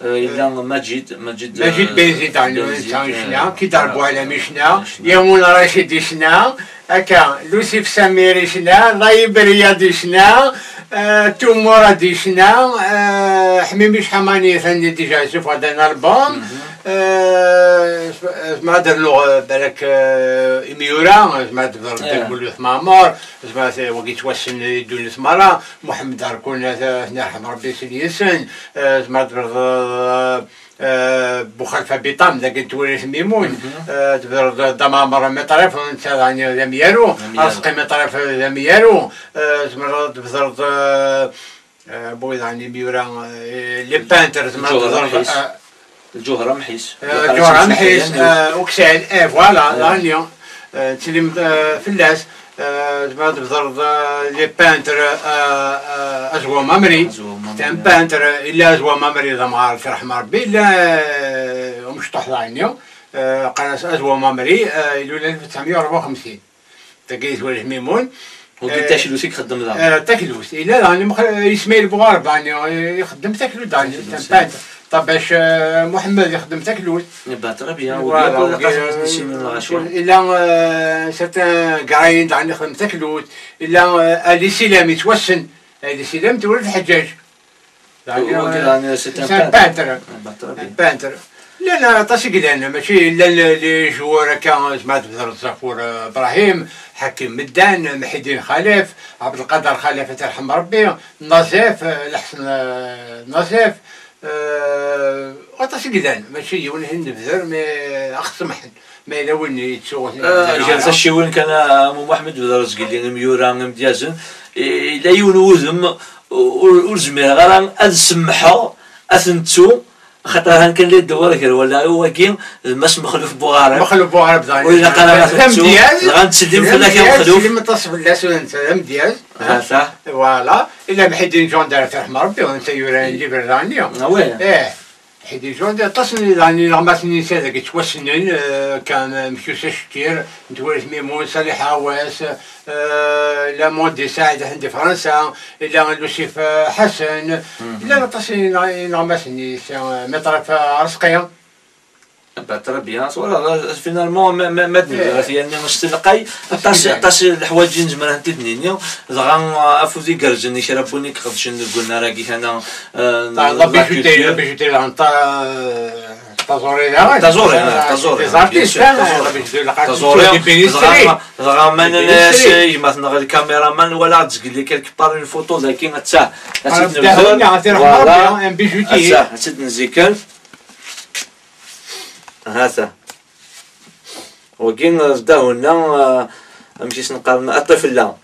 Eh, yella Majid, Majid, Majid eh, Benzid, Benzid, yecna, eh, Kidar Buɛlam yecna, yecna. Yamun Racid yecna, akka, Lusif Samir yecna, Layib Riyad yecna, eh, Tumurad yecna, eh, Ḥmimic Ḥamani atan déjà yessufeɣ-d un album, mhm. Eh, zem-, zemreɣ ad rnuɣ, eh, balak, eh, imyura, zemreɣ ad d-beḍreɣ Dda Lmulud At Mɛemmer, zemreɣ ad, wagi yettwassen i ddunit merra, Muḥemmed Arkun, ad, ad t-yerḥem Rebbi s yid-sen, eh, zemreɣ ad d-beḍreɣ, eh, eh, Buxalfa Biṭam, dagi n Twirit Mimun, mhm. Eh, d-beḍreɣ Dda Mɛemmer Miṭrif, netta daɣen d amyaru, amyaru. Arezqi Miṭrif d amyaru, eh, zemreɣ ad d-beḍreɣ, eh, Eh, bu iḍan imyura, eh, les peintres, zemreɣ ad d-beḍreɣ, eh, Lǧuher Amḥis. Eh, Lǧuher Amḥis, eh, Uksan, eh, voilà, eh. Daɣen, eh, ttsellim, eh, fell-as, eh, zemreɣ ad d-beḍreɣ, eh, les peintres, eh, eh, Azwaw Mamri. Azwaw Mamri. C'est un peintre, yella Azwaw Mamri d amɣar, ad t-yerḥem Rebbi, yella, eh, umecṭuḥ daɣen, eh, qqaren-as Azwaw Mamri, eh, ilul alef u tesɛemya u rebɛa u xemsin. Dagi di Twirit Mimun, Wagi d taklut i ixeddem daɣen. Eh, taklut. Yella daɣen Ismaïl Bouareb, daɣen, eh, ixeddem taklut daɣen. Taklut, c'est un peintre. Ṭabac, eh, Muḥemmed ixeddem taklut. Eh ben, très bien. Voilà, wagi akk d aṭas n yisinen lɣaci. Yella, eh, certain Grayen daɣen ixeddem taklut. Yella, eh, Ali Silam yettwassen. Ali Silam d Wlad Lḥeǧǧaǧ. Wagi daɣen, c'est un peintre. Un peintre. Llan aṭas i yellan, mačči llan les joueurs akka, zma tbedreḍ Zafur, eh, Brahim, Hakim Meddan, Mḥiddin Xalef, Ɛebdelqader Xalef, ad t-yerḥem Rebbi, Nazef, eh, Leḥsen, eh, Nazef, eh, aṭas i yellan, mačči yiwen i nebder, mais ax-samḥen, ma yella win yettu. Gar tacciwin kan, a Muḥ Ḥmed Bedreẓ, zgelli imyura imedyazen, yella yiwen wudem, ur, ur zmireɣ ara ad semmḥeɣ ad t-nettu, axaṭer han kan la iddewwer gar wallaɣ-iw wagi d Mass Mexluf Buɣarab. Mexluf Buɣarab daɣen. Ur ilaq ara ad t-nettu. Dɣa nettsellim fell-ak a Mexluf. Nettsellim aṭas fell-as, ur netta d amedyaz. Hata. Voilà. Illa Mḥiddin Ǧunder, ad t-yerḥem Rebbi, netta yuran libre daɣen. Ah ouais. Eh. Ḥidi Ǧundi, aṭas n, daɣen, ineɣmasen-nni dagi yettwassnen, eh, kan, eh, Mkyus Acekkir, Ntwarit Mimun, Salih Awas, eh, la Mondi Saɛid Ḥend di Fransa, illa Lusif, eh, Ḥasen, llan aṭas n ineɣ-, ineɣmasen-nni, si, eh, Miṭraf, eh, Arezqi. Bah, très bien. Voilà, finalement, ma, ma, ma d-nebder at yanni s telqay, aṭas, aṭas n leḥwayeǧ i nezmer ad tent-id-nini, dɣa, eh, afud igerrzen i kra n win i iqedcen deg unnar-agi, kana, eh, la bijouterie, la bijouterie, daɣen ta-, taẓuri daɣen. Taẓuri, ah, taẓuri, des artistes, bien sûr, hein, taẓuri. La bijouterie, taẓuri, des bénisseries. Dɣa, dɣa ma nnan-as i gma-tneɣ lkamiraman, wala ad zgelli quelque part une photo daki, atta, ad tt-id-nebder. Voilà, un bijoutier. Atta, ad tt-id-nziken. Hata. Wagi, eh, ddaw-nneɣ, eh, amek i s-neqqaren, aṭṭifella.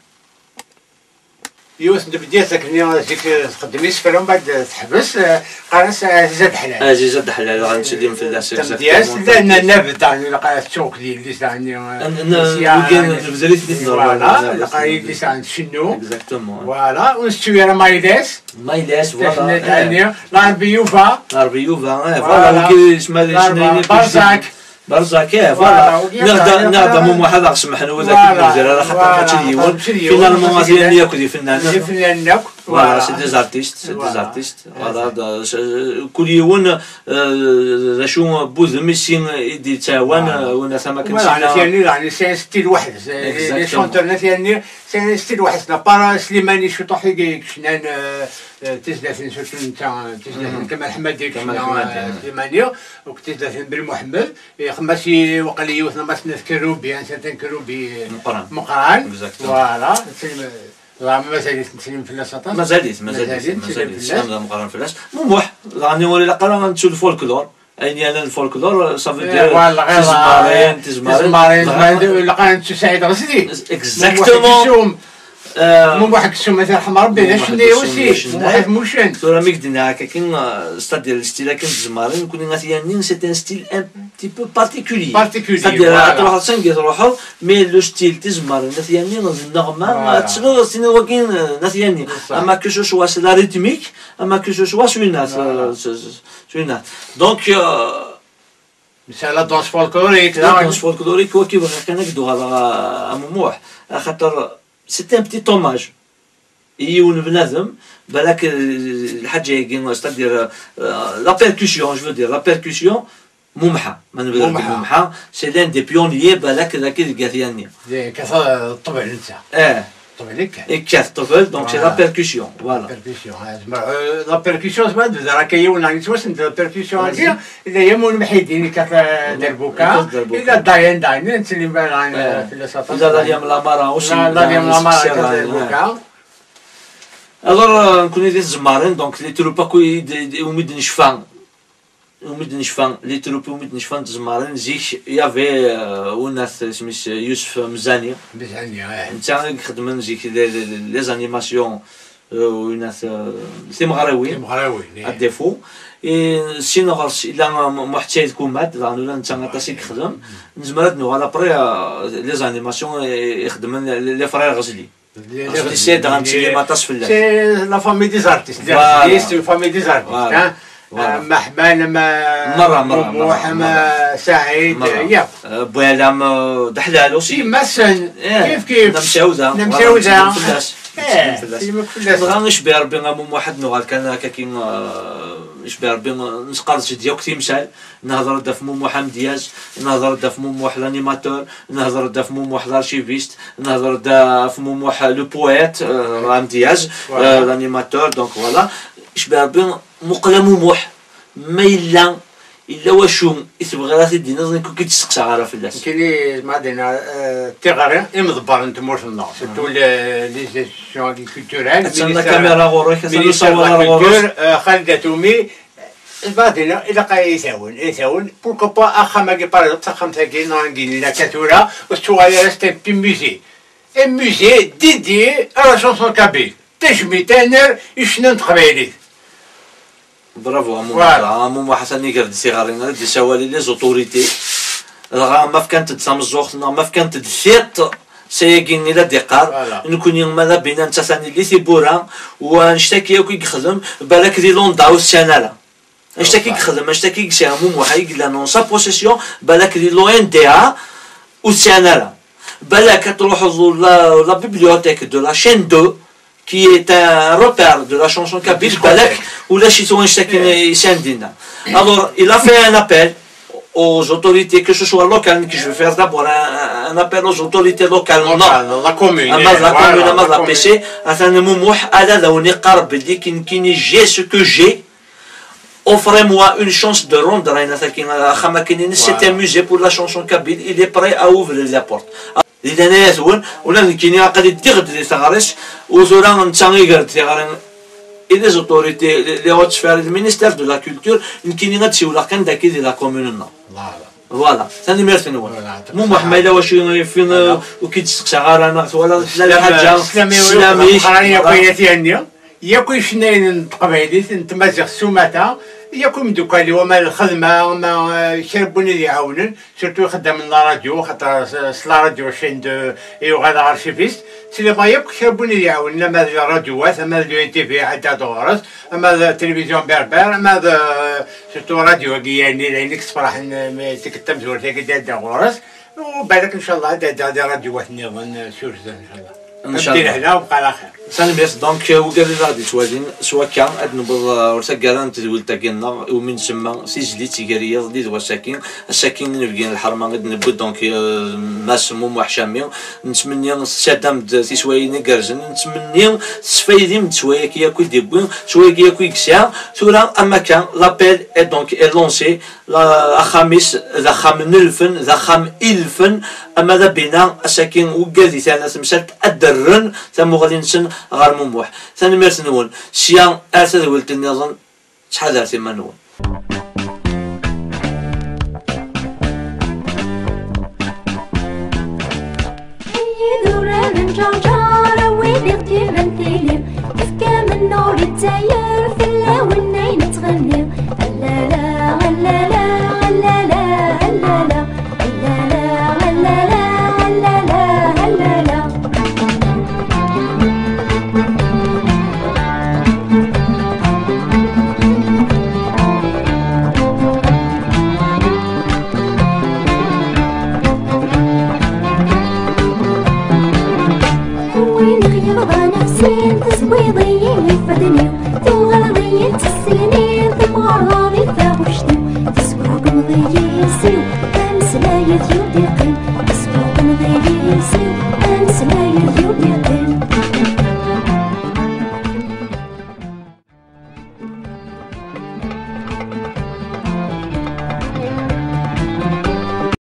Yiwet n tmedyazt akken zik, eh, txeddem isefra, mbeɛd teḥbes, eh, qqaren-as Aziza Deḥlal. Aziza Deḥlal, dɣa nettsellim fell-as, exactement. Tamedyazt, llan nabet, daɣen, ilaq ad tettu akked yelli-s, daɣen, eh, n-, n-, sya, wigi, eh, nebder-iten i tneḍra, voilà, ilaq ad yelli-s, daɣen, tcennu. Exactement. Voilà, ur nsettu ara Mayles. Mayles, voilà. Daɣen, Larbi Yuba. Larbi Yuba, eh, voilà, wigi, isma-, Larbi isma-, Barzak. Barzak, eh, voilà. Voilà, wigi, niɣ da, niɣ da, Muḥ ad aɣ-semḥen widak i d-nebder ara, xaṭer mačči d yiwen. Finalement, ad t-yanni akk d ifennanen. D ifennanen akk. Voilà, c'est des artistes, c'est des artistes. Voilà, da, s-, kul yiwen, eh, d acu n wudem i s-, i d-yettɛawan, eh, win ata ma kan. Voilà, sina. At yanni, daɣen, c'est un style weḥd-s. Les chanteurs, at yanni, c'est un style weḥd-s. À part, eh, Slimani, ciṭuḥ i yecnan, eh, eh, tizlatin, surtout netta, eh, tizlatin n Kamal Ḥemmadi, Kamal Ḥemmadi, eh, Slimani, akked tizlatin n Ben Muḥemmed. Ixemmem-as i, waqila, yiwet n Mass Kerubi, un certain Kerubi, eh, meqqran. Meqqran. Exactement. Voilà. Dɣa mazal-it nettsellim fell-as aṭas. Mazal-it, mazal-it, mazal-it, mazal-it, nettsellim fell-as. Slam d ameqqran fell-as. Mumuḥ, daɣen ur ilaq ara ad nettu lfolklor. Ayen yernan lfolklor, ça veut dire, voilà, tizemmarin, tizemmarin, tizemmarin, dɣa, ilaq ad nettu Saɛid Ɣezli. Exactement. Mumuḥ Aksum, ad t-yerḥem Rebbi, d acennayi aussi. Mumuḥ Aksum d acennayi. Mumuḥ Mucen. Tura mi k-d-nniɣ akka, c'est-à-dire, le style akken n tezemmarin, nekkni at yanni, c'est un style un petit peu particulier. Particulier, c'est-à-dire, voilà. Ad truḥeḍ sanga truḥeḍ, mais le style tizemmarin, at yanni, d nneɣma, voilà, ad tesleḍ, ad tiniḍ wagi, eh, at yanni. Ama que ce soit, c'est la rythmique, ama que ce soit, s winat, euh, s-, s-, s winat. Donc, euh, c'est la danse folklorique, la danse folklorique, wagi bɣiɣ kan ad k-d-uɣaleɣ a, a Mumuḥ. Axaṭer, c'est un petit hommage. I yiwen bnadem, balak, eh, lḥaǧa-agi, c'est-à-dire, euh, la percussion, je veux dire, la percussion, Mumḥa, ma nebder deg Mumḥa. Mumḥa, c'est l'un des pionniers, balak, dagi deg At Yanni. Deg, kata, ṭṭbel netta. Eh. Ṭṭbel ikkat. Ikkat ṭṭbel, donc c'est la percussion, voilà. Percussion, eh, zmer, euh, la percussion, zmer, d, d, akka yiwen, yettwassen d la percussion, agi, illa Yamun Mḥidin, ikkat, eh, derbuka, illa Dayan, Dayan, nettsellim, eh, fell-as aṭas. Illa Dayan Lamara aussi, la, la Dayan Lamara, ikkat derbuka. Alors, euh, nekkni di tzemmarin, donc, les troupes akk i d-, i d-, umi d-necfa, umi d-necfa, les troupes umi d-necfa n tzemmarin, zik, y avait, euh, winat, isem-is Yusef Mzani. Mzani, eh. Netta i ixedmen zik les, les, les animations, euh, winat, euh, timeɣriwin. Timeɣriwin, eh. À défaut. Et sin ɣer-s, illa Muḥ Saïd Kumat, daɣen ula netta aṭas i yexdem. Nezmer ad nuɣal après, euh, les animations i, i xedmen les, les frères Ghazli. Ɣef tissirt dɣa nettsellim aṭas fell-as. C'est la famille des artistes. Voilà. C'est une famille des artistes, hein. Voilà. Am Ḥman, am Merra, merra, Muḥ, merra, am merra. Saɛid, merra. Yakk. Euh, Boualem, euh, d aḥlal aussi. Yemma-tsen, eh, kif kif. Nna Msawda, voilà, Msawda. Nettsellim fell-as. Eh, nettsellim fell-as. Dɣa icbi Rebbi a Mumuḥ, ad nuɣal kan akka-kin, euh, icbi Rebbi, euh, nesqerdec-d yakk timsal, nehder-d ɣef Mumuḥ amedyaz, nehder-d ɣef Mumuḥ l'animateur, nehder-d ɣef Mumuḥ l'archiviste, nehder-d ɣef Mumuḥ le poète, euh, amedyaz, voilà. Euh, l'animateur, donc voilà. Icbi Rebbi, muqel a Mumuḥ, ma yella, yella wacu i tebɣiḍ ad t-id-tiniḍ, nekk ur k-id-steqsaɣ ara fell-as. Nekkini, ma d-iniɣ, eh, tiɣri imḍebbren n tmurt-nneɣ, surtout les, les institutions culturelles, attan la caméra ɣur-k, attan le savoir ɣur-k. Ministère de la culture, eh, Khaled Atoumi, ma d-iniɣ, ilaq ad yi-tawen, ad yi-tawen, pourquoi pas axxam-agi, par exemple, taxxamt-agi, neɣ agi, nella akka tura, ur tettuɣal ara, c'est un petit musée. Un musée dédié à la chanson kabyle. Tajmilt a ner i ccna n teqbaylit. Bravo a Mumuḥ. Voilà. A Mumuḥ atan iger-d tiɣri, ad d-isawali les autorités. Dɣa ma fkant-d tameẓẓuɣt neɣ ma fkant-d tiṭ, s ayagi i la d-iqqar. Voilà. Nekkni ma d abina netta tanili tiwwura, u annect-agi akk i yexdem, balak di Londres ur t-sɛin ara. Annect-agi i yexdem, annect-agi i yesɛa Mumuḥ, i yellan en sa possession, balak di l'O N D A ur t-sɛin ara. Balak ad truḥeḍ la, la bibliothèque de la chaîne deux, qui est un repère de la chanson kabyle, balak ulac-it wannect-agi i sɛan dinna. Alors, il a fait un appel aux autorités, que ce soit local, que je vais faire d'abord un, un appel aux autorités locales, non. Local, la commune, ama de la commune, ama de la P C, atan Mumuḥ, ala d awen-iqqar belli nekkini j'ai ce que j'ai, offrez-moi une chance de rendre ayen-agi, axxam-agi-nni, c'est un musée pour la chanson kabyle, il est prêt à ouvrir la porte. Di leɛnaya-twen, ula d nekkini aql-i ddiɣ-d di teɣri-s, u tura netta iger-d tiɣri i les autorités, les, les hautes sphères, le ministère de la culture, nekkini ad d-siwleɣ kan dagi di la commune-nneɣ. Voilà. Voilà, tanemmirt-nwen. Voilà. Mumuḥ, ma yella wacu i fin, ur k-id-steqsaɣ ara, neɣ twalaḍ tella lḥaǧa, sslam-ik. Voilà. Yakk icennayen n teqbaylit, n tmaziɣt s umata, yakk imeddukal-iw, ama lxedma, ama, eh, kra n win i d-iɛawnen, surtout ixeddamen n la radio, xaṭer s, s la radio chaîne deux i yuɣal archiviste, sliɣ yakk kra n win i d-iɛawnen, ama d la radio-wat, ama d l'U N T V, ɛeddaɣ-d ɣur-s, ama d télévision berbère, ama d, eh, surtout radio-agi, yani, d ayen i yessefraḥen, eh, tikkelt tamezwarut-agi d-ɛeddaɣ ɣur-s, u balak, ncallah, ad d-ɛeddaɣ di radio-wat nniḍen, eh, s urza, ncallah. Ncallah. Abdi lehna u bqa laxir. Tanemmirt. Donc, euh, wigad i d aɣ-d-yettwalin, s wakka, ad newweḍ, euh, ɣer taggara n tedwilt-agi-nneɣ, iwumi nsemma Tizlit gar yiḍ d wass-agi. Ass-agi, inebgi n lḥerma i d-newwi, donc, euh, Mass Mumuḥ Cami. Nettmenni tessardem-d tiswayin igerrzen. Nettmenni tesfaydim-d s wayagi akk i d-yewwi, s wayagi akk i yesɛa. Tura, am akka, l'appel est donc est lancé. La, axxam-is d axxam n lfen, d axxam i lfen, ama d abina, ass-agi wigad i terna temsalt ad d-rren tamuɣli-nsen ɣer Mumuḥ. Tanemmirt-nwen. Sya ar tadwilt nniḍen, ttḥadaret iman-nwen. Ay idurar n Ǧerǧer, a wid iɣ-d-yerran tili, efk amennuɣ i Lezzayer, fell-awen ay nettɣenni. Allala, allala, allala, allala, allala, allala, allala, allala, allala. Win i ɣ-yebḍan ɣef sin, teswiḍ-iyi ifadden-iw, tuɣaleḍ-iyi d tisselnin, temɣerḍeḍ i taɣect-iw, tesbuḥbuḥeḍ-iyi iles-iw, ameslay-ik ur d-iqqim, tesbuḥbuḥeḍ-iyi iles-iw.